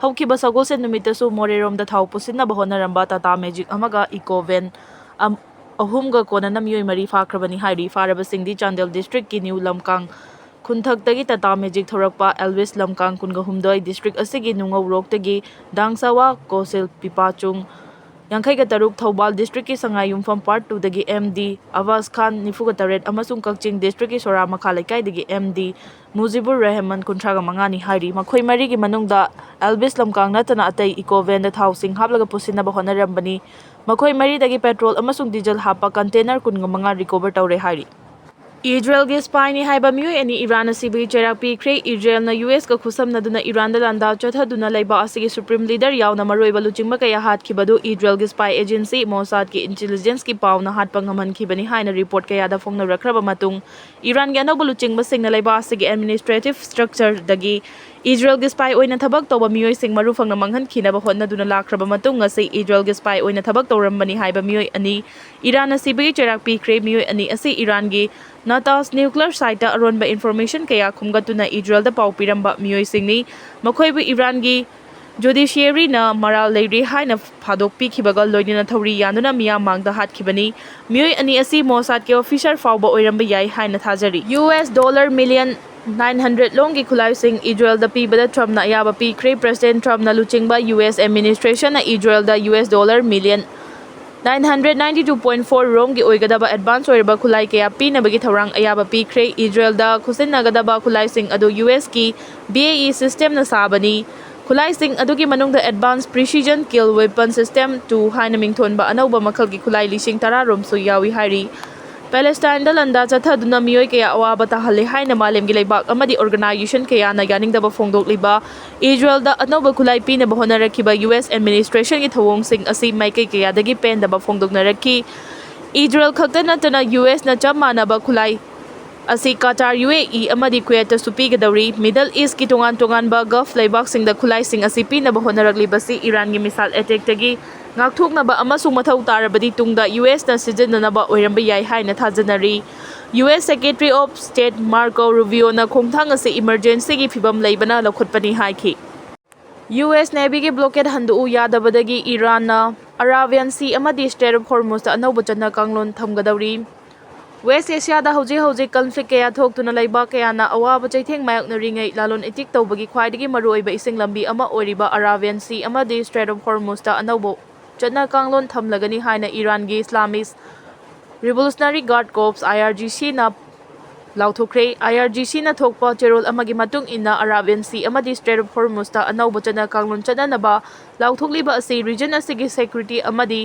ꯍꯧꯈꯤꯕ ꯁꯒꯣꯜꯁꯦꯟ ꯅꯨꯃꯤꯠꯇꯁꯨ ꯃꯣꯔꯦꯔꯣꯝꯗ ꯊꯥꯎ ꯄꯨꯁꯤꯟꯅꯕ ꯍꯣꯠꯅꯔꯝꯕ ꯇꯥꯇꯥ ꯃꯦꯖꯤꯛ ꯑꯃꯒ ꯏꯀꯣ ꯚꯦꯟ ꯑꯝ-, ꯑꯍꯨꯝꯒ ꯀꯣꯟꯅꯅ ꯃꯤꯑꯣꯏ ꯃꯔꯤ ꯐꯥꯈ꯭ꯔꯕꯅꯤ ꯍꯥꯏꯔꯤ꯫ ꯐꯥꯔꯕꯁꯤꯡꯗꯤ ꯆꯥꯟꯗꯦꯜ ꯗꯤꯁꯇ꯭ꯔꯤꯛꯀꯤ ꯅ꯭ꯌꯨ ꯂꯝꯀꯥꯡ ꯈꯨꯟꯊꯛꯇꯒꯤ ꯇꯥꯇꯥ ꯃꯦꯖꯤꯛ ꯊꯧꯔꯛꯄ ꯑꯦꯜꯋꯤꯁ ꯂꯝꯀꯥꯡ ꯀꯨꯟꯒ ꯍꯨꯝꯗꯣꯏ, ꯗꯤꯁꯇ꯭ꯔꯤꯛ ꯑꯁꯤꯒꯤ ꯅꯨꯡꯉꯧꯔꯣꯛꯇꯒꯤ ꯗꯥꯡꯁꯥꯋꯥ ꯀꯣꯁꯤꯜ ꯄꯤꯄꯥꯆꯨꯡ ꯌꯥꯡꯈꯩꯒ ꯇꯔꯨꯛ, ꯊꯧꯕꯥꯜ ꯗꯤꯁꯇ꯭ꯔꯤꯛꯀꯤ ꯁꯉꯥꯏꯌꯨꯝꯐꯝ ꯄꯥꯔꯠ ꯇꯨꯗꯒꯤ ꯑꯦꯝ ꯗꯤ ꯑꯕꯥꯁ ꯈꯥꯟ ꯅꯤꯐꯨꯒ ꯇꯔꯦꯠ ꯑꯃꯁꯨꯡ ꯀꯛꯆꯤꯡ ꯗꯤꯁꯇ꯭ꯔꯤꯛꯀꯤ ꯁꯣꯔꯥ ꯃꯈꯥ ꯂꯩꯀꯥꯏꯗꯒꯤ ꯑꯦꯝ ꯗꯤ ꯃꯨꯖꯤꯕꯨꯔ ꯔꯦꯍꯃꯟ ꯀꯨꯟꯊ꯭ꯔꯥꯒ ꯃꯉꯥꯅꯤ ꯍꯥꯏꯔꯤ꯫ ꯃꯈꯣꯏ ꯃꯔꯤꯒꯤ ꯃꯅꯨꯡꯗ ꯑꯦꯜꯕꯤꯁ ꯂꯝꯀꯥꯡ ꯅꯠꯇꯅ ꯑꯇꯩ ꯏꯀꯣ ꯚꯦꯟꯗ ꯊꯥꯎꯁꯤꯡ ꯍꯥꯞꯂꯒ ꯄꯨꯁꯤꯟꯅꯕ ꯍꯣꯠꯅꯔꯝꯕꯅꯤ꯫ ꯃꯈꯣꯏ ꯃꯔꯤꯗꯒꯤ ꯄꯦꯇ꯭ꯔꯣꯜ ꯑꯃꯁꯨꯡ ꯗꯤꯖꯜ ꯍꯥꯞꯄ ꯀꯟꯇꯦꯅꯔ ꯀꯨꯟꯒ ꯃꯉꯥ ꯔꯤꯀꯣꯚꯔ ꯇꯧꯔꯦ ꯍꯥꯏꯔꯤ꯫ ꯏꯖꯔꯦꯜꯒꯤ ꯁ꯭ꯄꯥꯏꯅꯤ ꯍꯥꯏꯕ ꯃꯤꯑꯣꯏ ꯑꯅꯤ ꯏꯔꯥꯟꯅ ꯁꯤꯕꯒꯤ ꯆꯩꯔꯥꯛ ꯄꯤꯈ꯭ꯔꯦ꯫ ꯏꯖꯔꯦꯜꯅ ꯌꯨ ꯑꯦꯁꯀ ꯈꯨꯠꯁꯝꯅꯗꯨꯅ ꯏꯔꯥꯟꯗ ꯂꯥꯟꯗꯥ ꯆꯠꯊꯗꯨꯅ ꯂꯩꯕ ꯑꯁꯤꯒꯤ ꯁꯨꯄ꯭ꯔꯤꯝ ꯂꯤꯗꯔ ꯌꯥꯎꯅ ꯃꯔꯨꯑꯣꯏꯕ ꯂꯨꯆꯤꯡꯕ ꯀꯌꯥ ꯍꯥꯠꯈꯤꯕꯗꯨ ꯏꯖꯔꯦꯜꯒꯤ ꯁ꯭ꯄꯥꯏ ꯑꯦꯖꯦꯟꯁꯤ ꯃꯣꯁꯥꯗꯀꯤ ꯏꯟꯇꯦꯂꯤꯖꯦꯟꯁꯀꯤ ꯄꯥꯎꯅ ꯍꯥꯠꯄ ꯉꯝꯍꯟꯈꯤꯕꯅꯤ ꯍꯥꯏꯅ ꯔꯤꯄꯣꯔꯠ ꯀꯌꯥꯗ ꯐꯣꯡꯅꯔꯛꯈ꯭ꯔꯕ ꯃꯇꯨꯡ, ꯏꯔꯥꯟꯒꯤ ꯑꯅꯧꯕ ꯂꯨꯆꯤꯡꯕꯁꯤꯡꯅ ꯂꯩꯕꯥꯛ ꯑꯁꯤꯒꯤ ꯑꯦꯗꯃꯤꯅꯤꯁꯇ꯭ꯔꯦꯇꯤꯚ ꯁ꯭ꯇ꯭ꯔꯛꯆꯔꯗꯒꯤ ꯏꯖꯔꯦꯜꯒꯤ ꯁ꯭ꯄꯥꯏ ꯑꯣꯏꯅ ꯊꯕꯛ ꯇꯧꯕ ꯃꯤꯑꯣꯏꯁꯤꯡ ꯃꯔꯨ ꯐꯪꯅ ꯃꯥꯡꯍꯟꯈꯤꯅꯕ ꯍꯣꯠꯅꯗꯨꯅ ꯂꯥꯛꯈ꯭ꯔꯕ ꯃꯇꯨꯡ, ꯉꯁꯤ ꯏꯖꯔꯦꯜꯒꯤ ꯁ꯭ꯄꯥꯏ ꯑꯣꯏꯅ ꯊꯕꯛ ꯇꯧꯔꯝꯕꯅꯤ ꯍꯥꯏꯕ ꯃꯤꯑꯣꯏ ꯑꯅꯤ ꯏꯔꯥꯟꯅ ꯁꯤꯕꯒꯤ ꯆꯩꯔꯥꯛ ꯄꯤꯈ꯭ꯔꯦ꯫ ꯃꯤꯑꯣꯏ ꯑꯅꯤ ꯑꯁꯤ ꯏꯔꯥꯟꯒꯤ ꯅꯥꯇꯥꯟꯖ ꯅ꯭ꯌꯨꯀ꯭ꯂꯤꯌꯔ ꯁꯥꯏꯠꯇ ꯑꯔꯣꯟꯕ ꯏꯟꯐꯣꯔꯃꯦꯁꯟ ꯀꯌꯥ ꯈꯨꯝꯒꯠꯇꯨꯅ ꯏꯖꯔꯦꯜꯗ ꯄꯥꯎ ꯄꯤꯔꯝꯕ ꯃꯤꯑꯣꯏꯁꯤꯡꯅꯤ꯫ ꯃꯈꯣꯏꯕꯨ ꯏꯔꯥꯟꯒꯤ ꯖꯨꯗꯤꯁꯤꯌꯔꯤꯅ ꯃꯔꯥꯜ ꯂꯩꯔꯤ ꯍꯥꯏꯅ ꯐꯥꯗꯣꯛꯄꯤꯈꯤꯕꯒ ꯂꯣꯏꯅꯅ ꯊꯧꯔꯤ ꯌꯥꯟꯗꯨꯅ ꯃꯤꯌꯥꯝ ꯃꯥꯡꯗ ꯍꯥꯠꯈꯤꯕꯅꯤ꯫ ꯃꯤꯑꯣꯏ ꯑꯅꯤ ꯑꯁꯤ ꯃꯣꯁꯥꯗꯀꯤ ꯑꯣꯐꯤꯁꯔ ꯐꯥꯎꯕ ꯑꯣꯏꯔꯝꯕ ꯌꯥꯏ ꯍꯥꯏꯅ ꯊꯥꯖꯔꯤ꯫ U S dollar million nine hundred ꯂꯣꯝꯒꯤ ꯈꯨꯠꯂꯥꯏꯁꯤꯡ ꯏꯖꯔꯦꯜꯗ ꯄꯤꯕꯗ ꯇ꯭ꯔꯝꯞꯅ ꯑꯌꯥꯕ ꯄꯤꯈ꯭ꯔꯦ꯫ ꯄ꯭ꯔꯦꯁꯤꯗꯦꯟꯠ ꯇ꯭ꯔꯝꯞꯅ ꯂꯨꯆꯤꯡꯕ ꯌꯨ ꯑꯦꯁ ꯑꯦꯗꯃꯤꯅꯤꯁꯇ꯭ꯔꯦꯁꯟꯅ ꯏꯖꯔꯦꯜꯗ U S dollar million nine hundred ninety two point four ꯔꯣꯝꯒꯤ ꯑꯣꯏꯒꯗꯕ ꯑꯦꯗꯚꯥꯟꯁ ꯑꯣꯏꯔꯕ ꯈꯨꯠꯂꯥꯏ ꯀꯌꯥ ꯄꯤꯅꯕꯒꯤ ꯊꯧꯔꯥꯡ ꯑꯌꯥꯕ ꯄꯤꯈ꯭ꯔꯦ꯫ ꯏꯖꯔꯦꯜꯗ ꯈꯨꯠꯁꯤꯟꯅꯒꯗꯕ ꯈꯨꯠꯂꯥꯏꯁꯤꯡ ꯑꯗꯨ ꯌꯨ ꯑꯦꯁꯀꯤ ꯕꯤ ꯑꯦ ꯏ ꯁꯤꯁꯇꯦꯝꯅ ꯁꯥꯕꯅꯤ꯫ ꯈꯨꯠꯂꯥꯏꯁꯤꯡ ꯑꯗꯨꯒꯤ ꯃꯅꯨꯡꯗ Advanced Precision Kill Weapon System two ꯍꯥꯏꯅ ꯃꯤꯡꯊꯣꯟꯕ ꯑꯅꯧꯕ ꯃꯈꯜꯒꯤ ꯈꯨꯠꯂꯥꯏ ꯂꯤꯁꯤꯡ ꯇꯔꯥ ꯔꯣꯝꯁꯨ ꯌꯥꯎꯏ ꯍꯥꯏꯔꯤ꯫ ꯄꯦꯂꯦꯁꯇꯥꯏꯟꯗ ꯂꯥꯟꯗꯥ ꯆꯠꯊꯗꯨꯅ ꯃꯤꯑꯣꯏ ꯀꯌꯥ ꯑꯋꯥꯕ ꯇꯥꯍꯜꯂꯦ ꯍꯥꯏꯅ ꯃꯥꯂꯦꯝꯒꯤ ꯂꯩꯕꯥꯛ ꯑꯃꯗꯤ organization ꯀꯌꯥꯅ ꯌꯥꯅꯤꯡꯗꯕ ꯐꯣꯡꯗꯣꯛꯂꯤꯕ ꯏꯖꯔꯦꯜꯗ ꯑꯅꯧꯕ ꯈꯨꯠꯂꯥꯏ ꯄꯤꯅꯕ ꯍꯣꯠꯅꯔꯛꯈꯤꯕ U S administrationꯒꯤ ꯊꯧꯑꯣꯡꯁꯤꯡ ꯑꯁꯤ ꯃꯥꯏꯀꯩ ꯀꯌꯥꯗꯒꯤ ꯄꯦꯟꯗꯕ ꯐꯣꯡꯗꯣꯛꯅꯔꯛꯈꯤ꯫ ꯏꯖꯔꯦꯜ ꯈꯛꯇ ꯅꯠꯇꯅ U Sꯅ ꯆꯞ ꯃꯥꯟꯅꯕ ꯈꯨꯠꯂꯥꯏ ꯑꯁꯤ ꯀꯇꯥꯔ, U A E ꯑꯃꯗꯤ ꯀꯨꯋꯦꯠꯇꯁꯨ ꯄꯤꯒꯗꯧꯔꯤ꯫ Middle Eastꯀꯤ ꯇꯣꯉꯥꯟ ꯇꯣꯉꯥꯟꯕ Gulf ꯂꯩꯕꯥꯛꯁꯤꯡꯗ ꯈꯨꯠꯂꯥꯏꯁꯤꯡ ꯑꯁꯤ ꯄꯤꯅꯕ ꯍꯣꯠꯅꯔꯛꯂꯤꯕꯁꯤ ꯏꯔꯥꯟꯒꯤ missile attackꯇꯒꯤ ꯉꯥꯛꯊꯣꯛꯅꯕ ꯑꯃꯁꯨꯡ ꯃꯊꯧ ꯇꯥꯔꯕꯗꯤ ꯇꯨꯡꯗ U Sꯅ ꯁꯤꯖꯤꯟꯅꯅꯕ ꯑꯣꯏꯔꯝꯕ ꯌꯥꯏ ꯍꯥꯏꯅ ꯊꯥꯖꯅꯔꯤ꯫ U S Secretary of State Marco Rubioꯅ ꯈꯣꯡꯊꯥꯡ ꯑꯁꯤ emergencyꯒꯤ ꯐꯤꯚꯝ ꯂꯩꯕꯅ ꯂꯧꯈꯠꯄꯅꯤ ꯍꯥꯏꯈꯤ꯫ U S Navyꯒꯤ blockade ꯍꯟꯗꯣꯛꯎ ꯌꯥꯗꯕꯗꯒꯤ ꯏꯔꯥꯟꯅ Arabian Sea ꯑꯃꯗꯤ Strait of Hormuzꯇ ꯑꯅꯧꯕ ꯆꯠꯅ ꯀꯥꯡꯂꯣꯟ ꯊꯝꯒꯗꯧꯔꯤ꯫ West Asiaꯗ ꯍꯧꯖꯤꯛ ꯍꯧꯖꯤꯛ conflict ꯀꯌꯥ ꯊꯣꯛꯇꯨꯅ ꯂꯩꯕꯥꯛ ꯀꯌꯥꯅ ꯑꯋꯥꯕ ꯆꯩꯊꯦꯡ ꯃꯥꯌꯣꯛꯅꯔꯤꯉꯩ ꯂꯂꯣꯟ ꯏꯇꯤꯛ ꯇꯧꯕꯒꯤ ꯈ꯭ꯋꯥꯏꯗꯒꯤ ꯃꯔꯨꯑꯣꯏꯕ ꯏꯁꯤꯡ ꯂꯝꯕꯤ ꯑꯃ ꯑꯣꯏꯔꯤꯕ Arabian Sea ꯑꯃꯗꯤ Strait of Hormuzꯇ ꯑꯅꯧꯕ ꯆꯠꯅ ꯀꯥꯡꯂꯣꯟ ꯊꯝꯂꯒꯅꯤ ꯍꯥꯏꯅ ꯏꯔꯥꯟꯒꯤ Islamist Revolutionary Guard Corps, IRGCꯅ ꯂꯥꯎꯊꯣꯛꯈ꯭ꯔꯦ꯫ IRGCꯅ ꯊꯣꯛꯄ ꯆꯦꯔꯣꯜ ꯑꯃꯒꯤ ꯃꯇꯨꯡ ꯏꯟꯅ Arabian Sea ꯑꯃꯗꯤ Strait of Hormuzꯇ ꯑꯅꯧꯕ ꯆꯠꯅ ꯀꯥꯡꯂꯣꯟ ꯆꯠꯅꯅꯕ ꯂꯥꯎꯊꯣꯛꯂꯤꯕ ꯑꯁꯤ region ꯑꯁꯤꯒꯤ security ꯑꯃꯗꯤ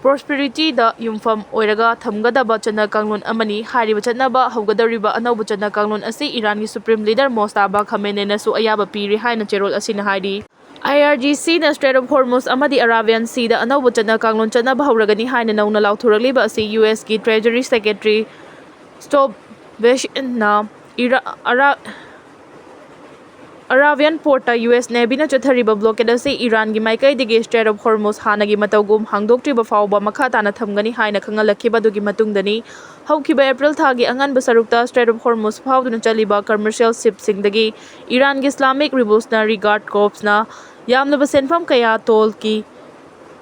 prosperityꯗ ꯌꯨꯝꯐꯝ ꯑꯣꯏꯔꯒ ꯊꯝꯒꯗꯕ ꯆꯠꯅ ꯀꯥꯡꯂꯣꯟ ꯑꯃꯅꯤ꯫ ꯍꯥꯏꯔꯤꯕ ꯆꯠꯅꯕ ꯍꯧꯒꯗꯧꯔꯤꯕ ꯑꯅꯧꯕ ꯆꯠꯅ ꯀꯥꯡꯂꯣꯟ ꯑꯁꯤ ꯏꯔꯥꯟꯒꯤ Supreme Leader ꯃꯣꯁꯇꯥꯕꯥ ꯈꯥꯃꯦꯅꯦꯅꯁꯨ ꯑꯌꯥꯕ ꯄꯤꯔꯦ ꯍꯥꯏꯅ ꯆꯦꯔꯣꯜ ꯑꯁꯤꯅ ꯍꯥꯏꯔꯤ꯫ IRGCꯅ Strait of Hormuz ꯑꯃꯗꯤ Arabian Seaꯗ ꯑꯅꯧꯕ ꯆꯠꯅ ꯀꯥꯡꯂꯣꯟ ꯆꯠꯅꯕ ꯍꯧꯔꯒꯅꯤ ꯍꯥꯏꯅ ꯅꯧꯅ ꯂꯥꯎꯊꯣꯔꯛꯂꯤꯕ ꯑꯁꯤ U Sꯀꯤ Treasury Secretary Scott Bessentꯅ ꯏꯔꯥ-, ꯑꯔꯥ-, Arabian portꯇ U S Navyꯅ ꯆꯠꯊꯔꯤꯕ blockade ꯑꯁꯤ ꯏꯔꯥꯟꯒꯤ ꯃꯥꯏꯀꯩꯗꯒꯤ Strait of Hormuz ꯍꯥꯟꯅꯒꯤ ꯃꯇꯧꯒꯨꯝ ꯍꯥꯡꯗꯣꯛꯇ꯭ꯔꯤꯕ ꯐꯥꯎꯕ ꯃꯈꯥ ꯇꯥꯅ ꯊꯝꯒꯅꯤ ꯍꯥꯏꯅ ꯈꯪꯍꯜꯂꯛꯈꯤꯕ ꯑꯗꯨꯒꯤ ꯃꯇꯨꯡꯗꯅꯤ꯫ ꯍꯧꯈꯤꯕ April ꯊꯥꯒꯤ ꯑꯉꯟꯕ ꯁꯔꯨꯛꯇ Strait of Hormuz ꯐꯥꯎꯗꯨꯅ ꯆꯠꯂꯤꯕ commercial shipꯁꯤꯡꯗꯒꯤ ꯏꯔꯥꯟꯒꯤ Islamic Revolutionary Guard Corpsꯅ ꯌꯥꯝꯂꯕ ꯁꯦꯟꯐꯝ ꯀꯌꯥ tollꯒꯤ,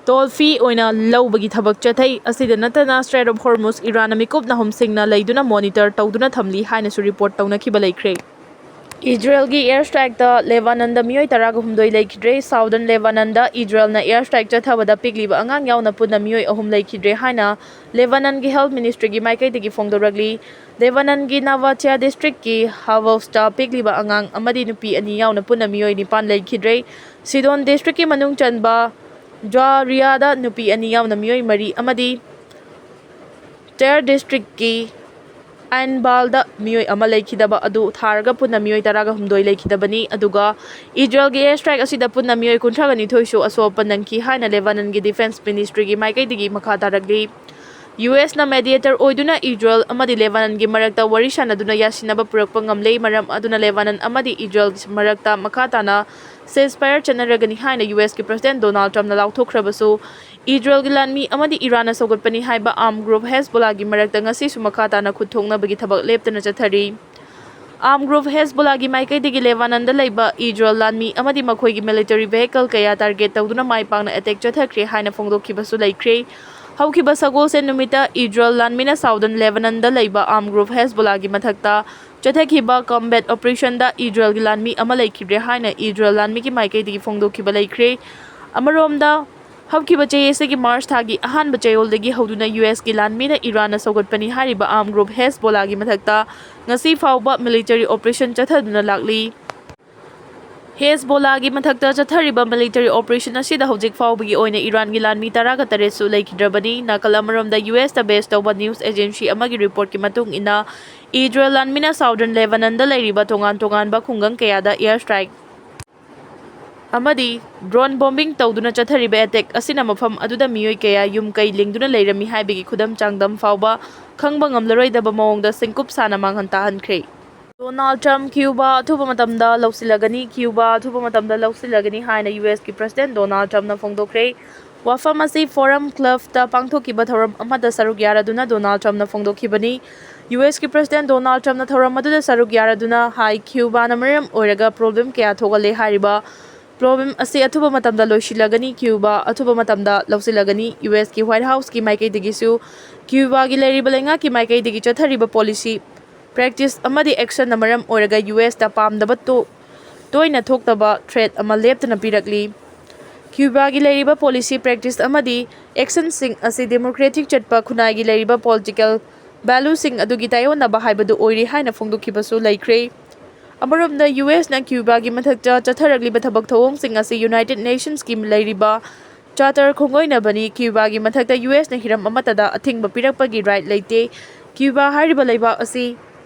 toll fee ꯑꯣꯏꯅ ꯂꯧꯕꯒꯤ ꯊꯕꯛ ꯆꯠꯊꯩ꯫ ꯑꯁꯤꯗ ꯅꯠꯇꯅ Strait of Hormuz ꯏꯔꯥꯟꯅ ꯃꯤꯀꯨꯞ ꯅꯍꯨꯝꯁꯤꯡꯅ ꯂꯩꯗꯨꯅ monitor ꯇꯧꯗꯨꯅ ꯊꯝꯂꯤ ꯍꯥꯏꯅꯁꯨ report ꯇꯧꯅꯈꯤꯕ ꯂꯩꯈ꯭ꯔꯦ꯫ ꯏꯖꯔꯦꯜꯒꯤ air strikeꯇ ꯂꯦꯕꯥꯅꯟꯗ ꯃꯤꯑꯣꯏ ꯇꯔꯥꯒ ꯍꯨꯝꯗꯣꯏ ꯂꯩꯈꯤꯗ꯭ꯔꯦ꯫ Southern ꯂꯦꯕꯥꯅꯟꯗ ꯏꯖꯔꯦꯜꯅ air strike ꯆꯠꯊꯕꯗ ꯄꯤꯛꯂꯤꯕ ꯑꯉꯥꯡ ꯌꯥꯎꯅ ꯄꯨꯟꯅ ꯃꯤꯑꯣꯏ ꯑꯍꯨꯝ ꯂꯩꯈꯤꯗ꯭ꯔꯦ ꯍꯥꯏꯅ ꯂꯦꯕꯥꯅꯟꯒꯤ health ministryꯒꯤ ꯃꯥꯏꯀꯩꯗꯒꯤ ꯐꯣꯡꯗꯣꯔꯛꯂꯤ꯫ ꯂꯦꯕꯥꯅꯟꯒꯤ ꯅꯥꯕꯥꯇꯤꯌꯥ districtꯀꯤ ꯍꯥꯕꯣꯁꯇ ꯄꯤꯛꯂꯤꯕ ꯑꯉꯥꯡ ꯑꯃꯗꯤ ꯅꯨꯄꯤ ꯑꯅꯤ ꯌꯥꯎꯅ ꯄꯨꯟꯅ ꯃꯤꯑꯣꯏ ꯅꯤꯄꯥꯟ ꯂꯩꯈꯤꯗ꯭ꯔꯦ꯫ ꯁꯤꯗꯣꯟ districtꯀꯤ ꯃꯅꯨꯡ ꯆꯟꯕ ꯖ꯭ꯋꯥꯔꯤꯌꯥꯗ ꯅꯨꯄꯤ ꯑꯅꯤ ꯌꯥꯎꯅ ꯃꯤꯑꯣꯏ ꯃꯔꯤ ꯑꯃꯗꯤ ꯇꯦꯔ districtꯀꯤ ꯑꯥꯏꯟꯕꯥꯜꯗ ꯃꯤꯑꯣꯏ ꯑꯃ ꯂꯩꯈꯤꯗꯕ ꯑꯗꯨ ꯊꯥꯔꯒ ꯄꯨꯟꯅ ꯃꯤꯑꯣꯏ ꯇꯔꯥꯒ ꯍꯨꯝꯗꯣꯏ ꯂꯩꯈꯤꯗꯕꯅꯤ꯫ ꯑꯗꯨꯒ ꯏꯖꯔꯦꯜꯒꯤ air strike ꯑꯁꯤꯗ ꯄꯨꯟꯅ ꯃꯤꯑꯣꯏ ꯀꯨꯟꯊ꯭ꯔꯥꯒ ꯅꯤꯊꯣꯏꯁꯨ ꯑꯁꯣꯛ ꯑꯄꯟ ꯅꯪꯈꯤ ꯍꯥꯏꯅ ꯂꯦꯕꯥꯅꯟꯒꯤ defence ministryꯒꯤ ꯃꯥꯏꯀꯩꯗꯒꯤ ꯃꯈꯥ ꯇꯥꯔꯛꯂꯤ꯫ USꯅ mediator ꯑꯣꯏꯗꯨꯅ ꯏꯖꯔꯦꯜ ꯑꯃꯗꯤ ꯂꯦꯕꯥꯅꯟꯒꯤ ꯃꯔꯛꯇ ꯋꯥꯔꯤ ꯁꯥꯅꯗꯨꯅ ꯌꯥꯁꯤꯟꯅꯕ ꯄꯨꯔꯛꯄ ꯉꯝꯂꯦ꯫ ꯃꯔꯝ ꯑꯗꯨꯅ ꯂꯦꯕꯥꯅꯟ ꯑꯃꯗꯤ ꯏꯖꯔꯦꯜꯒꯤ ꯃꯔꯛꯇ ꯃꯈꯥ ꯇꯥꯅ ceasefire ꯆꯠꯅꯔꯒꯅꯤ ꯍꯥꯏꯅ USꯀꯤ president Donald Trumpꯅ ꯂꯥꯎꯊꯣꯛꯈ꯭ꯔꯕꯁꯨ, ꯏꯖꯔꯦꯜꯒꯤ ꯂꯥꯟꯃꯤ ꯑꯃꯗꯤ ꯏꯔꯥꯟꯅ ꯁꯧꯒꯠꯄꯅꯤ ꯍꯥꯏꯕ armed group ꯍꯦꯖꯕꯣꯂꯥꯒꯤ ꯃꯔꯛꯇ ꯉꯁꯤꯁꯨ ꯃꯈꯥ ꯇꯥꯅ ꯈꯨꯠ ꯊꯣꯛꯅꯕꯒꯤ ꯊꯕꯛ ꯂꯦꯞꯇꯅ ꯆꯠꯊꯔꯤ꯫ Armed group ꯍꯦꯖꯕꯣꯂꯥꯒꯤ ꯃꯥꯏꯀꯩꯗꯒꯤ ꯂꯦꯕꯥꯅꯟꯗ ꯂꯩꯕ ꯏꯖꯔꯦꯜ ꯂꯥꯟꯃꯤ ꯑꯃꯗꯤ ꯃꯈꯣꯏꯒꯤ military vehicle ꯀꯌꯥ target ꯇꯧꯗꯨꯅ ꯃꯥꯏ ꯄꯥꯛꯅ attack ꯆꯠꯊꯈ꯭ꯔꯦ ꯍꯥꯏꯅ ꯐꯣꯡꯗꯣꯛꯈꯤꯕꯁꯨ ꯂꯩꯈ꯭ꯔꯦ꯫ ꯍꯧꯈꯤꯕ ꯁꯒꯣꯜꯁꯦꯟ ꯅꯨꯃꯤꯠꯇ ꯏꯖꯔꯦꯜ ꯂꯥꯟꯃꯤꯅ Southern ꯂꯦꯕꯥꯅꯟꯗ ꯂꯩꯕ armed group ꯍꯦꯖꯕꯣꯂꯥꯒꯤ ꯃꯊꯛꯇ ꯆꯠꯊꯈꯤꯕ combat operationꯗ ꯏꯖꯔꯦꯜꯒꯤ ꯂꯥꯟꯃꯤ ꯑꯃ ꯂꯩꯈꯤꯗ꯭ꯔꯦ ꯍꯥꯏꯅ ꯏꯖꯔꯦꯜ ꯂꯥꯟꯃꯤꯒꯤ ꯃꯥꯏꯀꯩꯗꯒꯤ ꯐꯣꯡꯗꯣꯛꯈꯤꯕ ꯂꯩꯈ꯭ꯔꯦ꯫ ꯑꯃꯔꯣꯝꯗ, ꯍꯧꯈꯤꯕ ꯆꯍꯤ ꯑꯁꯤꯒꯤ March ꯊꯥꯒꯤ ꯑꯍꯥꯟꯕ ꯆꯌꯣꯜꯗꯒꯤ ꯍꯧꯗꯨꯅ USꯀꯤ ꯂꯥꯟꯃꯤꯅ ꯏꯔꯥꯟꯅ ꯁꯧꯒꯠꯄꯅꯤ ꯍꯥꯏꯔꯤꯕ armed group ꯍꯦꯖꯕꯣꯂꯥꯒꯤ ꯃꯊꯛꯇ ꯉꯁꯤ ꯐꯥꯎꯕ military operation ꯆꯠꯊꯗꯨꯅ ꯂꯥꯛꯂꯤ꯫ ꯍꯦꯖꯕꯣꯂꯥꯒꯤ ꯃꯊꯛꯇ ꯆꯠꯊꯔꯤꯕ military operation ꯑꯁꯤꯗ ꯍꯧꯖꯤꯛ ꯐꯥꯎꯕꯒꯤ ꯑꯣꯏꯅ ꯏꯔꯥꯟꯒꯤ ꯂꯥꯟꯃꯤ ꯇꯔꯥꯒ ꯇꯔꯦꯠꯁꯨ ꯂꯩꯈꯤꯗ꯭ꯔꯕꯅꯤ꯫ ꯅꯥꯀꯜ ꯑꯃꯔꯣꯝꯗ USꯇ base ꯇꯧꯕ news agency ꯑꯃꯒꯤ reportꯀꯤ ꯃꯇꯨꯡ ꯏꯟꯅ, ꯏꯖꯔꯦꯜ ꯂꯥꯟꯃꯤꯅ Southern ꯂꯦꯕꯥꯅꯟꯗ ꯂꯩꯔꯤꯕ ꯇꯣꯉꯥꯟ ꯇꯣꯉꯥꯟꯕ ꯈꯨꯡꯒꯪ ꯀꯌꯥꯗ air strike ꯑꯃꯗꯤ drone bombing ꯇꯧꯗꯨꯅ ꯆꯠꯊꯔꯤꯕ attack ꯑꯁꯤꯅ ꯃꯐꯝ ꯑꯗꯨꯗ ꯃꯤꯑꯣꯏ ꯀꯌꯥ ꯌꯨꯝ ꯀꯩ ꯂꯤꯡꯗꯨꯅ ꯂꯩꯔꯝꯃꯤ ꯍꯥꯏꯕꯒꯤ ꯈꯨꯗꯝ ꯆꯥꯡꯗꯝ ꯐꯥꯎꯕ ꯈꯪꯕ ꯉꯝꯂꯔꯣꯏꯗꯕ ꯃꯑꯣꯡꯗ ꯁꯤꯡꯀꯨꯞ ꯁꯥꯅ ꯃꯥꯡꯍꯟ ꯇꯥꯍꯟꯈ꯭ꯔꯦ꯫ ꯗꯣꯅꯥꯜꯗ ꯇ꯭ꯔꯝꯞ ꯀ꯭ꯌꯨꯕꯥ ꯑꯊꯨꯕ ꯃꯇꯝꯗ ꯂꯧꯁꯤꯜꯂꯒꯅꯤ, ꯀ꯭ꯌꯨꯕꯥ ꯑꯊꯨꯕ ꯃꯇꯝꯗ ꯂꯧꯁꯤꯜꯂꯒꯅꯤ ꯍꯥꯏꯅ USꯀꯤ president ꯗꯣꯅꯥꯜꯗ ꯇ꯭ꯔꯝꯞꯅ ꯐꯣꯡꯗꯣꯛꯈ꯭ꯔꯦ꯫ ꯋꯥꯐꯝ ꯑꯁꯤ Forum Clubꯇ ꯄꯥꯡꯊꯣꯛꯈꯤꯕ ꯊꯧꯔꯝ ꯑꯃꯗ ꯁꯔꯨꯛ ꯌꯥꯔꯗꯨꯅ ꯗꯣꯅꯥꯜꯗ ꯇ꯭ꯔꯝꯞꯅ ꯐꯣꯡꯗꯣꯛꯈꯤꯕꯅꯤ꯫ USꯀꯤ president ꯗꯣꯅꯥꯜꯗ ꯇ꯭ꯔꯝꯞꯅ ꯊꯧꯔꯝ ꯑꯗꯨꯗ ꯁꯔꯨꯛ ꯌꯥꯔꯗꯨꯅ ꯍꯥꯏ, ꯀ꯭ꯌꯨꯕꯥꯅ ꯃꯔꯝ ꯑꯣꯏꯔꯒ problem ꯀꯌꯥ ꯊꯣꯛꯍꯜꯂꯦ ꯍꯥꯏꯔꯤꯕ problem ꯑꯁꯤ ꯑꯊꯨꯕ ꯃꯇꯝꯗ ꯂꯣꯏꯁꯤꯜꯂꯒꯅꯤ, ꯀ꯭ꯌꯨꯕꯥ ꯑꯊꯨꯕ ꯃꯇꯝꯗ ꯂꯧꯁꯤꯜꯂꯒꯅꯤ꯫ USꯀꯤ White Houseꯀꯤ ꯃꯥꯏꯀꯩꯗꯒꯤꯁꯨ ꯀ꯭ꯌꯨꯕꯥꯒꯤ ꯂꯩꯔꯤꯕ ꯂꯩꯉꯥꯛꯀꯤ ꯃꯥꯏꯀꯩꯗꯒꯤ ꯆꯠꯊꯔꯤꯕ policy ꯄ꯭ꯔꯦꯛꯇꯤꯁ ꯑꯃꯗꯤ ꯑꯦꯛꯁꯟꯅ ꯃꯔꯝ ꯑꯣꯏꯔꯒ ꯌꯨ ꯑꯦꯁꯇ ꯄꯥꯝꯗꯕ ꯇꯣ-, ꯇꯣꯏꯅ ꯊꯣꯛꯇꯕ ꯊ꯭ꯔꯦꯠ ꯑꯃ ꯂꯦꯞꯇꯅ ꯄꯤꯔꯛꯂꯤ꯫ ꯀ꯭ꯌꯨꯕꯥꯒꯤ ꯂꯩꯔꯤꯕ ꯄꯣꯂꯤꯁꯤ, ꯄ꯭ꯔꯦꯛꯇꯤꯁ ꯑꯃꯗꯤ ꯑꯦꯛꯁꯟꯁꯤꯡ ꯑꯁꯤ ꯗꯦꯃꯣꯀ꯭ꯔꯦꯇꯤꯛ ꯆꯠꯄ ꯈꯨꯟꯅꯥꯏꯒꯤ ꯂꯩꯔꯤꯕ ꯄꯣꯂꯤꯇꯤꯀꯦꯜ ꯚꯦꯂꯨꯁꯤꯡ ꯑꯗꯨꯒꯤ ꯇꯥꯏꯑꯣꯟꯅꯕ ꯍꯥꯏꯕꯗꯨ ꯑꯣꯏꯔꯤ ꯍꯥꯏꯅ ꯐꯣꯡꯗꯣꯛꯈꯤꯕꯁꯨ ꯂꯩꯈ꯭ꯔꯦ꯫ ꯑꯃꯔꯣꯝꯗ, ꯌꯨ ꯑꯦꯁꯅ ꯀ꯭ꯌꯨꯕꯥꯒꯤ ꯃꯊꯛꯇ ꯆꯠꯊꯔꯛꯂꯤꯕ ꯊꯕꯛ ꯊꯧꯑꯣꯡꯁꯤꯡ ꯑꯁꯤ ꯌꯨꯅꯥꯏꯇꯦꯗ ꯅꯦꯁꯟꯁꯀꯤ ꯂꯩꯔꯤꯕ ꯆꯥꯔꯇꯔ ꯈꯣꯡꯂꯣꯏꯅꯕꯅꯤ꯫ ꯀ꯭ꯌꯨꯕꯥꯒꯤ ꯃꯊꯛꯇ ꯌꯨ ꯑꯦꯁꯅ ꯍꯤꯔꯝ ꯑꯃꯠꯇꯗ ꯑꯊꯤꯡꯕ ꯄꯤꯔꯛꯄꯒꯤ ꯔꯥꯏꯠ ꯂꯩꯇꯦ꯫ ꯀ꯭ꯌꯨꯕꯥ ꯍꯥꯏꯔꯤꯕ ꯂꯩꯕꯥꯛ ꯑꯁꯤ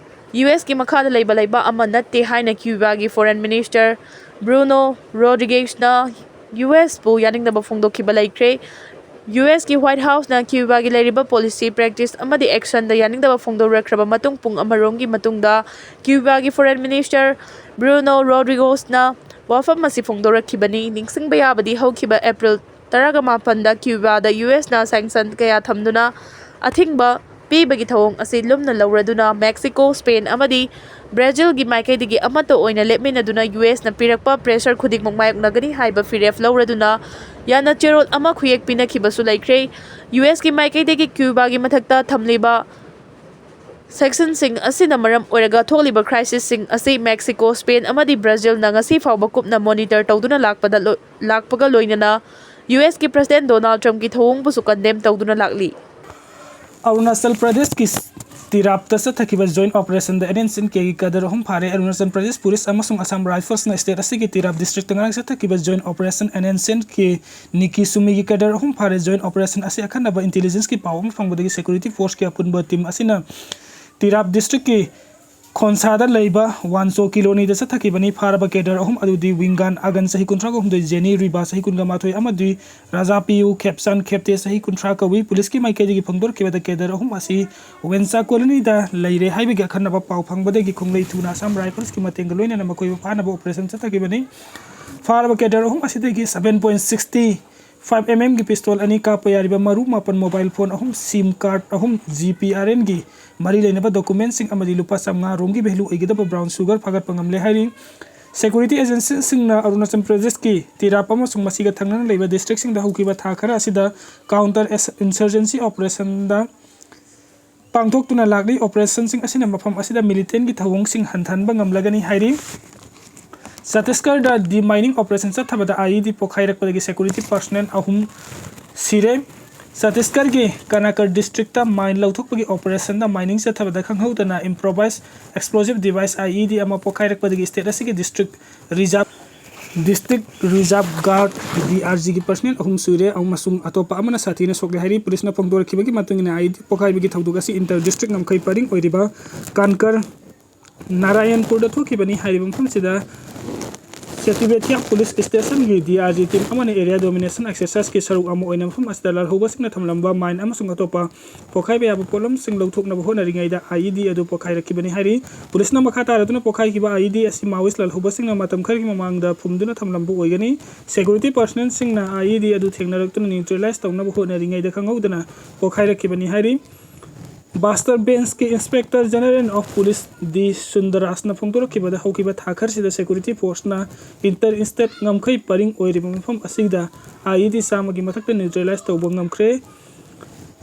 ꯌꯨ ꯑꯦꯁꯀꯤ ꯃꯈꯥꯗ ꯂꯩꯕ ꯂꯩꯕꯥꯛ ꯑꯃ ꯅꯠꯇꯦ ꯍꯥꯏꯅ ꯀ꯭ꯌꯨꯕꯥꯒꯤ ꯐꯣꯔꯦꯟ ꯃꯤꯅꯤꯁꯇꯔ ꯕ꯭ꯔꯨꯅꯣ ꯔꯣꯗ꯭ꯔꯤꯒꯦꯁꯅ ꯌꯨ ꯑꯦꯁꯄꯨ ꯌꯥꯅꯤꯡꯗꯕ ꯐꯣꯡꯗꯣꯛꯈꯤꯕ ꯂꯩꯈ꯭ꯔꯦ꯫ ꯌꯨ ꯑꯦꯁꯀꯤ ꯋꯥꯏꯠ ꯍꯥꯎꯁꯅ ꯀ꯭ꯌꯨꯕꯥꯒꯤ ꯂꯩꯔꯤꯕ ꯄꯣꯂꯤꯁꯤ, ꯄ꯭ꯔꯦꯛꯇꯤꯁ ꯑꯃꯗꯤ ꯑꯦꯛꯁꯟꯗ ꯌꯥꯅꯤꯡꯗꯕ ꯐꯣꯡꯗꯣꯔꯛꯈ꯭ꯔꯕ ꯃꯇꯨꯡ ꯄꯨꯡ ꯑꯃꯔꯣꯝꯒꯤ ꯃꯇꯨꯡꯗ ꯀ꯭ꯌꯨꯕꯥꯒꯤ ꯐꯣꯔꯦꯟ ꯃꯤꯅꯤꯁꯇꯔ ꯕ꯭ꯔꯨꯅꯣ ꯔꯣꯗ꯭ꯔꯤꯒꯣꯁꯅ ꯋꯥꯐꯝ ꯑꯁꯤ ꯐꯣꯡꯗꯣꯔꯛꯈꯤꯕꯅꯤ꯫ ꯅꯤꯡꯁꯤꯡꯕ ꯌꯥꯕꯗꯤ, ꯍꯧꯈꯤꯕ ꯑꯦꯄ꯭ꯔꯤꯜ ꯇꯔꯥꯃꯥꯄꯟꯗ ꯀ꯭ꯌꯨꯕꯥꯗ ꯌꯨ ꯑꯦꯁꯅ ꯁꯦꯡꯁꯟ ꯀꯌꯥ ꯊꯝꯗꯨꯅ ꯑꯊꯤꯡꯕ ꯄꯤꯕꯒꯤ ꯊꯧꯑꯣꯡ ꯑꯁꯤ ꯂꯨꯝꯅ ꯂꯧꯔꯗꯨꯅ ꯃꯦꯛꯁꯤꯀꯣ, ꯁ꯭ꯄꯦꯟ ꯑꯃꯗꯤ ꯕ꯭ꯔꯥꯖꯤꯜꯒꯤ ꯃꯥꯏꯀꯩꯗꯒꯤ ꯑꯃꯠꯇ ꯑꯣꯏꯅ ꯂꯦꯞꯃꯤꯟꯅꯗꯨꯅ ꯌꯨ ꯑꯦꯁꯅ ꯄꯤꯔꯛꯄ ꯄ꯭ꯔꯦꯁꯔ ꯈꯨꯗꯤꯡꯃꯛ ꯃꯥꯌꯣꯛꯅꯒꯅꯤ ꯍꯥꯏꯕ ꯐꯤꯔꯦꯞ ꯂꯧꯔꯗꯨꯅ ꯌꯥꯝꯅ ꯆꯦꯔꯣꯜ ꯑꯃ ꯈꯨꯌꯦꯛ ꯄꯤꯅꯈꯤꯕꯁꯨ ꯂꯩꯈ꯭ꯔꯦ꯫ ꯌꯨ ꯑꯦꯁꯀꯤ ꯃꯥꯏꯀꯩꯗꯒꯤ ꯀ꯭ꯌꯨꯕꯥꯒꯤ ꯃꯊꯛꯇ ꯊꯝꯂꯤꯕ ꯁꯦꯡꯁꯟꯁꯤꯡ ꯑꯁꯤꯅ ꯃꯔꯝ ꯑꯣꯏꯔꯒ ꯊꯣꯛꯂꯤꯕ ꯀ꯭ꯔꯥꯏꯁꯤꯁꯁꯤꯡ ꯑꯁꯤ ꯃꯦꯛꯁꯤꯀꯣ, ꯁ꯭ꯄꯦꯟ ꯑꯃꯗꯤ ꯕ꯭ꯔꯥꯖꯤꯜꯅ ꯉꯁꯤ ꯐꯥꯎꯕ ꯀꯨꯞꯅ ꯃꯣꯅꯤꯇꯔ ꯇꯧꯗꯨꯅ ꯂꯥꯛꯄꯗ ꯂꯣ-, ꯂꯥꯛꯄꯒ ꯂꯣꯏꯅꯅ ꯌꯨ ꯑꯦꯁꯀꯤ ꯄ꯭ꯔꯁꯤꯗꯦꯟ ꯗꯣꯅꯥꯜꯗ ꯇ꯭ꯔꯝꯞꯀꯤ ꯊꯧꯑꯣꯡꯕꯨꯁꯨ ꯀꯟꯗꯦꯝ ꯇꯧꯗꯨꯅ ꯂꯥꯛꯂꯤ꯫ ꯑꯔꯨꯅꯥꯆꯜ ꯄ꯭ꯔꯗꯦꯁꯀꯤ ꯇꯤꯔꯥꯞꯇ ꯆꯠꯊꯈꯤꯕ ꯖꯣꯏꯟ ꯑꯣꯄꯔꯦꯁꯟꯗ ꯑꯦꯟ ꯑꯦꯟ ꯁꯤ ꯑꯦꯟ ꯀꯦꯒꯤ ꯀꯦꯗꯔ ꯑꯍꯨꯝ ꯐꯥꯔꯦ꯫ ꯑꯔꯨꯅꯥꯆꯜ ꯄ꯭ꯔꯗꯦꯁ ꯄꯨꯂꯤꯁ ꯑꯃꯁꯨꯡ ꯑꯁꯥꯝ ꯔꯥꯏꯐꯜꯁꯅ ꯁ꯭ꯇꯦꯠ ꯑꯁꯤꯒꯤ ꯇꯤꯔꯥꯞ ꯗꯤꯁꯇ꯭ꯔꯤꯛꯇ ꯉꯔꯥꯡ ꯆꯠꯊꯈꯤꯕ joint operation N N C N K Niki ꯁꯨꯃꯤꯒꯤ ꯀꯦꯗꯔ ꯑꯍꯨꯝ ꯐꯥꯔꯦ꯫ ꯖꯣꯏꯟ ꯑꯣꯄꯔꯦꯁꯟ ꯑꯁꯤ ꯑꯈꯟꯅꯕ ꯏꯟꯇꯦꯂꯤꯖꯦꯟꯁꯀꯤ ꯄꯥꯎ ꯑꯃ ꯐꯪꯕꯗꯒꯤ ꯁꯦꯀ꯭ꯌꯨꯔꯤꯇꯤ ꯐꯣꯔꯁꯀꯤ ꯑꯄꯨꯟꯕ ꯇꯤꯝ ꯑꯁꯤꯅ ꯇꯤꯔꯥꯞ ꯗꯤꯁꯇ꯭ꯔꯤꯛꯀꯤ ꯈꯣꯟꯁꯥꯗ ꯂꯩꯕ ꯋꯥꯟꯆꯣ ꯀꯤꯂꯣꯅꯤꯗ ꯆꯠꯊꯈꯤꯕꯅꯤ꯫ ꯐꯥꯔꯕ ꯀꯦꯗꯔ ꯑꯍꯨꯝ ꯑꯗꯨꯗꯤ ꯋꯤꯡꯒꯥꯟ ꯑꯒꯟ, ꯆꯍꯤ ꯀꯨꯟꯊ꯭ꯔꯥꯒ ꯍꯨꯝꯗꯣꯏ, ꯖꯦꯅꯤ ꯔꯤꯕꯥ, ꯆꯍꯤ ꯀꯨꯟꯒ ꯃꯥꯊꯣꯏ, ꯑꯃꯗꯤ ꯔꯥꯖꯥ ꯄꯤꯌꯨ ꯈꯦꯞꯆꯥꯟ ꯈꯦꯞꯇꯦ, ꯆꯍꯤ ꯀꯨꯟꯊ꯭ꯔꯥ ꯀꯧꯏ꯫ ꯄꯨꯂꯤꯁꯀꯤ ꯃꯥꯏꯀꯩꯗꯒꯤ ꯐꯣꯡꯗꯣꯔꯛꯈꯤꯕꯗ ꯀꯦꯗꯔ ꯑꯍꯨꯝ ꯑꯁꯤ ꯋꯦꯟꯆꯥ ꯀꯣꯂꯣꯅꯤꯗ ꯂꯩꯔꯦ ꯍꯥꯏꯕꯒꯤ ꯑꯈꯟꯅꯕ ꯄꯥꯎ ꯐꯪꯕꯗꯒꯤ ꯈꯣꯡꯂꯩ ꯊꯨꯅ ꯑꯁꯥꯝ ꯔꯥꯏꯐꯜꯁꯀꯤ ꯃꯇꯦꯡꯒ ꯂꯣꯏꯅꯅ ꯃꯈꯣꯏꯕꯨ ꯐꯥꯅꯕ ꯑꯣꯄꯔꯦꯁꯟ ꯆꯠꯊꯈꯤꯕꯅꯤ꯫ ꯐꯥꯔꯕ ꯀꯦꯗꯔ ꯑꯍꯨꯝ ꯑꯁꯤꯗꯒꯤ seven point sixty five M M ꯒꯤ ꯄꯤꯁꯇꯣꯜ ꯑꯅꯤ, ꯀꯥꯞꯄ ꯌꯥꯔꯤꯕ ꯃꯔꯨ ꯃꯥꯄꯟ, ꯃꯣꯕꯥꯏꯜ ꯐꯣꯟ ꯑꯍꯨꯝ, ꯁꯤꯝ ꯀꯥꯔꯗ ꯑꯍꯨꯝ, ꯖꯤ ꯄꯤ ꯑꯥꯔ ꯑꯦꯟꯒꯤ ꯃꯔꯤ ꯂꯩꯅꯕ ꯗꯣꯀꯨꯃꯦꯟꯁꯤꯡ ꯑꯃꯗꯤ ꯂꯨꯄꯥ ꯆꯥꯝꯃꯉꯥ ꯔꯣꯝꯒꯤ ꯚꯦꯂꯨ ꯑꯣꯏꯒꯗꯕ ꯕ꯭ꯔꯥꯎꯟ ꯁꯨꯒꯔ ꯐꯥꯒꯠꯄ ꯉꯝꯂꯦ ꯍꯥꯏꯔꯤ꯫ ꯁꯦꯀ꯭ꯌꯨꯔꯤꯇꯤ ꯑꯦꯖꯦꯟꯁꯤꯁꯤꯡꯅ ꯑꯔꯨꯅꯥꯆꯜ ꯄ꯭ꯔꯗꯦꯁꯀꯤ ꯇꯤꯔꯥꯞ ꯑꯃꯁꯨꯡ ꯃꯁꯤꯒ ꯊꯪꯅꯅ ꯂꯩꯕ ꯗꯤꯁꯇ꯭ꯔꯤꯛꯁꯤꯡꯗ ꯍꯧꯈꯤꯕ ꯊꯥ ꯈꯔ ꯑꯁꯤꯗ ꯀꯥꯎꯟꯇꯔ ꯏꯟꯁꯔꯖꯦꯟꯁꯤ ꯑꯣꯄꯔꯦꯁꯟꯗ ꯄꯥꯡꯊꯣꯛꯇꯨꯅ ꯂꯥꯛꯂꯤ꯫ ꯑꯣꯄꯔꯦꯁꯟꯁꯤꯡ ꯑꯁꯤꯅ ꯃꯐꯝ ꯑꯁꯤꯗ ꯃꯤꯂꯤꯇꯦꯟꯒꯤ ꯊꯧꯑꯣꯡꯁꯤꯡ ꯍꯟꯊꯍꯟꯕ ꯉꯝꯂꯒꯅꯤ ꯍꯥꯏꯔꯤ꯫ ꯆꯇꯤꯁꯒꯔꯗ ꯗꯤ ꯃꯥꯏꯅꯤꯡ ꯑꯣꯄꯔꯦꯁꯟ ꯆꯠꯊꯕꯗ IED ꯄꯣꯈꯥꯏꯔꯛꯄꯗꯒꯤ ꯁꯦꯀ꯭ꯌꯨꯔꯤꯇꯤ ꯄꯔꯁꯅꯦꯜ ꯑꯍꯨꯝ ꯁꯤꯔꯦ꯫ ꯆꯇꯤꯁꯒꯔꯒꯤ ꯀꯅꯥꯀꯔ ꯗꯤꯁꯇ꯭ꯔꯤꯛꯇ ꯃꯥꯏꯟ ꯂꯧꯊꯣꯛꯄꯒꯤ ꯑꯣꯄꯔꯦꯁꯟꯗ ꯃꯥꯏꯅꯤꯡ ꯆꯠꯊꯕꯗ ꯈꯪꯍꯧꯗꯅ ꯏꯝꯄ꯭ꯔꯣꯚꯥꯏꯁ ꯑꯦꯛꯁꯄ꯭ꯂꯣꯖꯤꯞ ꯗꯤꯚꯥꯏꯁ IED ꯑꯃ ꯄꯣꯈꯥꯏꯔꯛꯄꯗꯒꯤ ꯁ꯭ꯇꯦꯠ ꯑꯁꯤꯒꯤ district reserve district reserve guard, DRG, ꯒꯤ ꯄꯔꯁꯅꯦꯜ ꯑꯍꯨꯝ ꯁꯤꯔꯦ ꯑꯃꯁꯨꯡ ꯑꯇꯣꯞꯄ ꯑꯃꯅ ꯁꯥꯊꯤꯅ ꯁꯣꯛꯂꯦ ꯍꯥꯏꯔꯤ꯫ ꯄꯨꯂꯤꯁꯅ ꯐꯣꯡꯗꯣꯔꯛꯈꯤꯕꯒꯤ ꯃꯇꯨꯡ ꯏꯟꯅ, IED ꯄꯣꯈꯥꯏꯕꯒꯤ ꯊꯧꯗꯣꯛ ꯑꯁꯤ ꯏꯟꯇꯔ ꯗꯤꯁꯇ꯭ꯔꯤꯛ ꯉꯝꯈꯩ ꯄꯔꯤꯡ ꯑꯣꯏꯔꯤꯕ ꯀꯥꯟꯀꯔ ꯅꯥꯔꯥꯌꯟꯄꯨꯔꯗ ꯊꯣꯛꯈꯤꯕꯅꯤ꯫ ꯍꯥꯏꯔꯤꯕ ꯃꯐꯝꯁꯤꯗ ꯁꯦꯇꯤꯕꯦꯊꯤꯌꯥ ꯄꯨꯂꯤꯁ ꯁ꯭ꯇꯦꯁꯟꯒꯤ DRG ꯇꯤꯝ ꯑꯃꯅ ꯑꯦꯔꯤꯌꯥ ꯗꯣꯃꯤꯅꯦꯁꯟ ꯑꯦꯛꯁꯔꯁꯥꯏꯖꯀꯤ ꯁꯔꯨꯛ ꯑꯃ ꯑꯣꯏꯅ ꯃꯐꯝ ꯑꯁꯤꯗ ꯂꯥꯜꯍꯧꯕꯁꯤꯡꯅ ꯊꯝꯂꯝꯕ ꯃꯥꯏꯟ ꯑꯃꯁꯨꯡ ꯑꯇꯣꯞꯄ ꯄꯣꯈꯥꯏꯕ ꯌꯥꯕ ꯄꯣꯠꯂꯝꯁꯤꯡ ꯂꯧꯊꯣꯛꯅꯕ ꯍꯣꯠꯅꯔꯤꯉꯩꯗ IED ꯑꯗꯨ ꯄꯣꯈꯥꯏꯔꯛꯈꯤꯕꯅꯤ ꯍꯥꯏꯔꯤ꯫ ꯄꯨꯂꯤꯁꯅ ꯃꯈꯥ ꯇꯥꯔꯗꯨꯅ ꯄꯣꯈꯥꯏꯈꯤꯕ IED ꯑꯁꯤ ꯃꯥꯑꯣꯏꯁ ꯂꯥꯜꯍꯧꯕꯁꯤꯡꯅ ꯃꯇꯝ ꯈꯔꯒꯤ ꯃꯃꯥꯡꯗ ꯐꯨꯝꯗꯨꯅ ꯊꯝꯂꯝꯕ ꯑꯣꯏꯒꯅꯤ꯫ ꯁꯦꯀ꯭ꯌꯨꯔꯤꯇꯤ ꯄꯔꯁꯅꯦꯜꯁꯤꯡꯅ IED ꯑꯗꯨ ꯊꯦꯡꯅꯔꯛꯇꯨꯅ ꯅ꯭ꯌꯨꯇ꯭ꯔꯦꯂꯥꯏꯖ ꯇꯧꯅꯕ ꯍꯣꯠꯅꯔꯤꯉꯩꯗ ꯈꯪꯍꯧꯗꯅ ꯄꯣꯈꯥꯏꯔꯛꯈꯤꯕꯅꯤ ꯍꯥꯏꯔꯤ꯫ Bastar ꯕꯦꯟꯁꯀꯤ inspector general of police ꯗꯤ ꯁꯨꯟꯗꯔꯥꯖꯅ ꯐꯣꯡꯗꯣꯔꯛꯈꯤꯕꯗ, ꯍꯧꯈꯤꯕ ꯊꯥ ꯈꯔꯁꯤꯗ ꯁꯦꯀ꯭ꯌꯨꯔꯤꯇꯤ ꯐꯣꯔꯁꯅ ꯏꯟꯇꯔ ꯁ꯭ꯇꯦꯠ ꯉꯝꯈꯩ ꯄꯔꯤꯡ ꯑꯣꯏꯔꯤꯕ ꯃꯐꯝ ꯑꯁꯤꯗ IED ꯆꯥꯝꯃꯒꯤ ꯃꯊꯛꯇ ꯅ꯭ꯌꯨꯇ꯭ꯔꯦꯂꯥꯏꯖ ꯇꯧꯕ ꯉꯝꯈ꯭ꯔꯦ꯫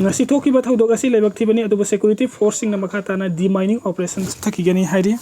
ꯉꯁꯤ ꯊꯣꯛꯈꯤꯕ ꯊꯧꯗꯣꯛ ꯑꯁꯤ ꯂꯥꯏꯕꯛ ꯊꯤꯕꯅꯤ, ꯑꯗꯨꯕꯨ ꯁꯦꯀ꯭ꯌꯨꯔꯤꯇꯤ ꯐꯣꯔꯁꯁꯤꯡꯅ ꯃꯈꯥ ꯇꯥꯅ ꯗꯤꯃꯥꯏꯅꯤꯡ ꯑꯣꯄꯔꯦꯁꯟ ꯆꯠꯊꯈꯤꯒꯅꯤ ꯍꯥꯏꯔꯤ꯫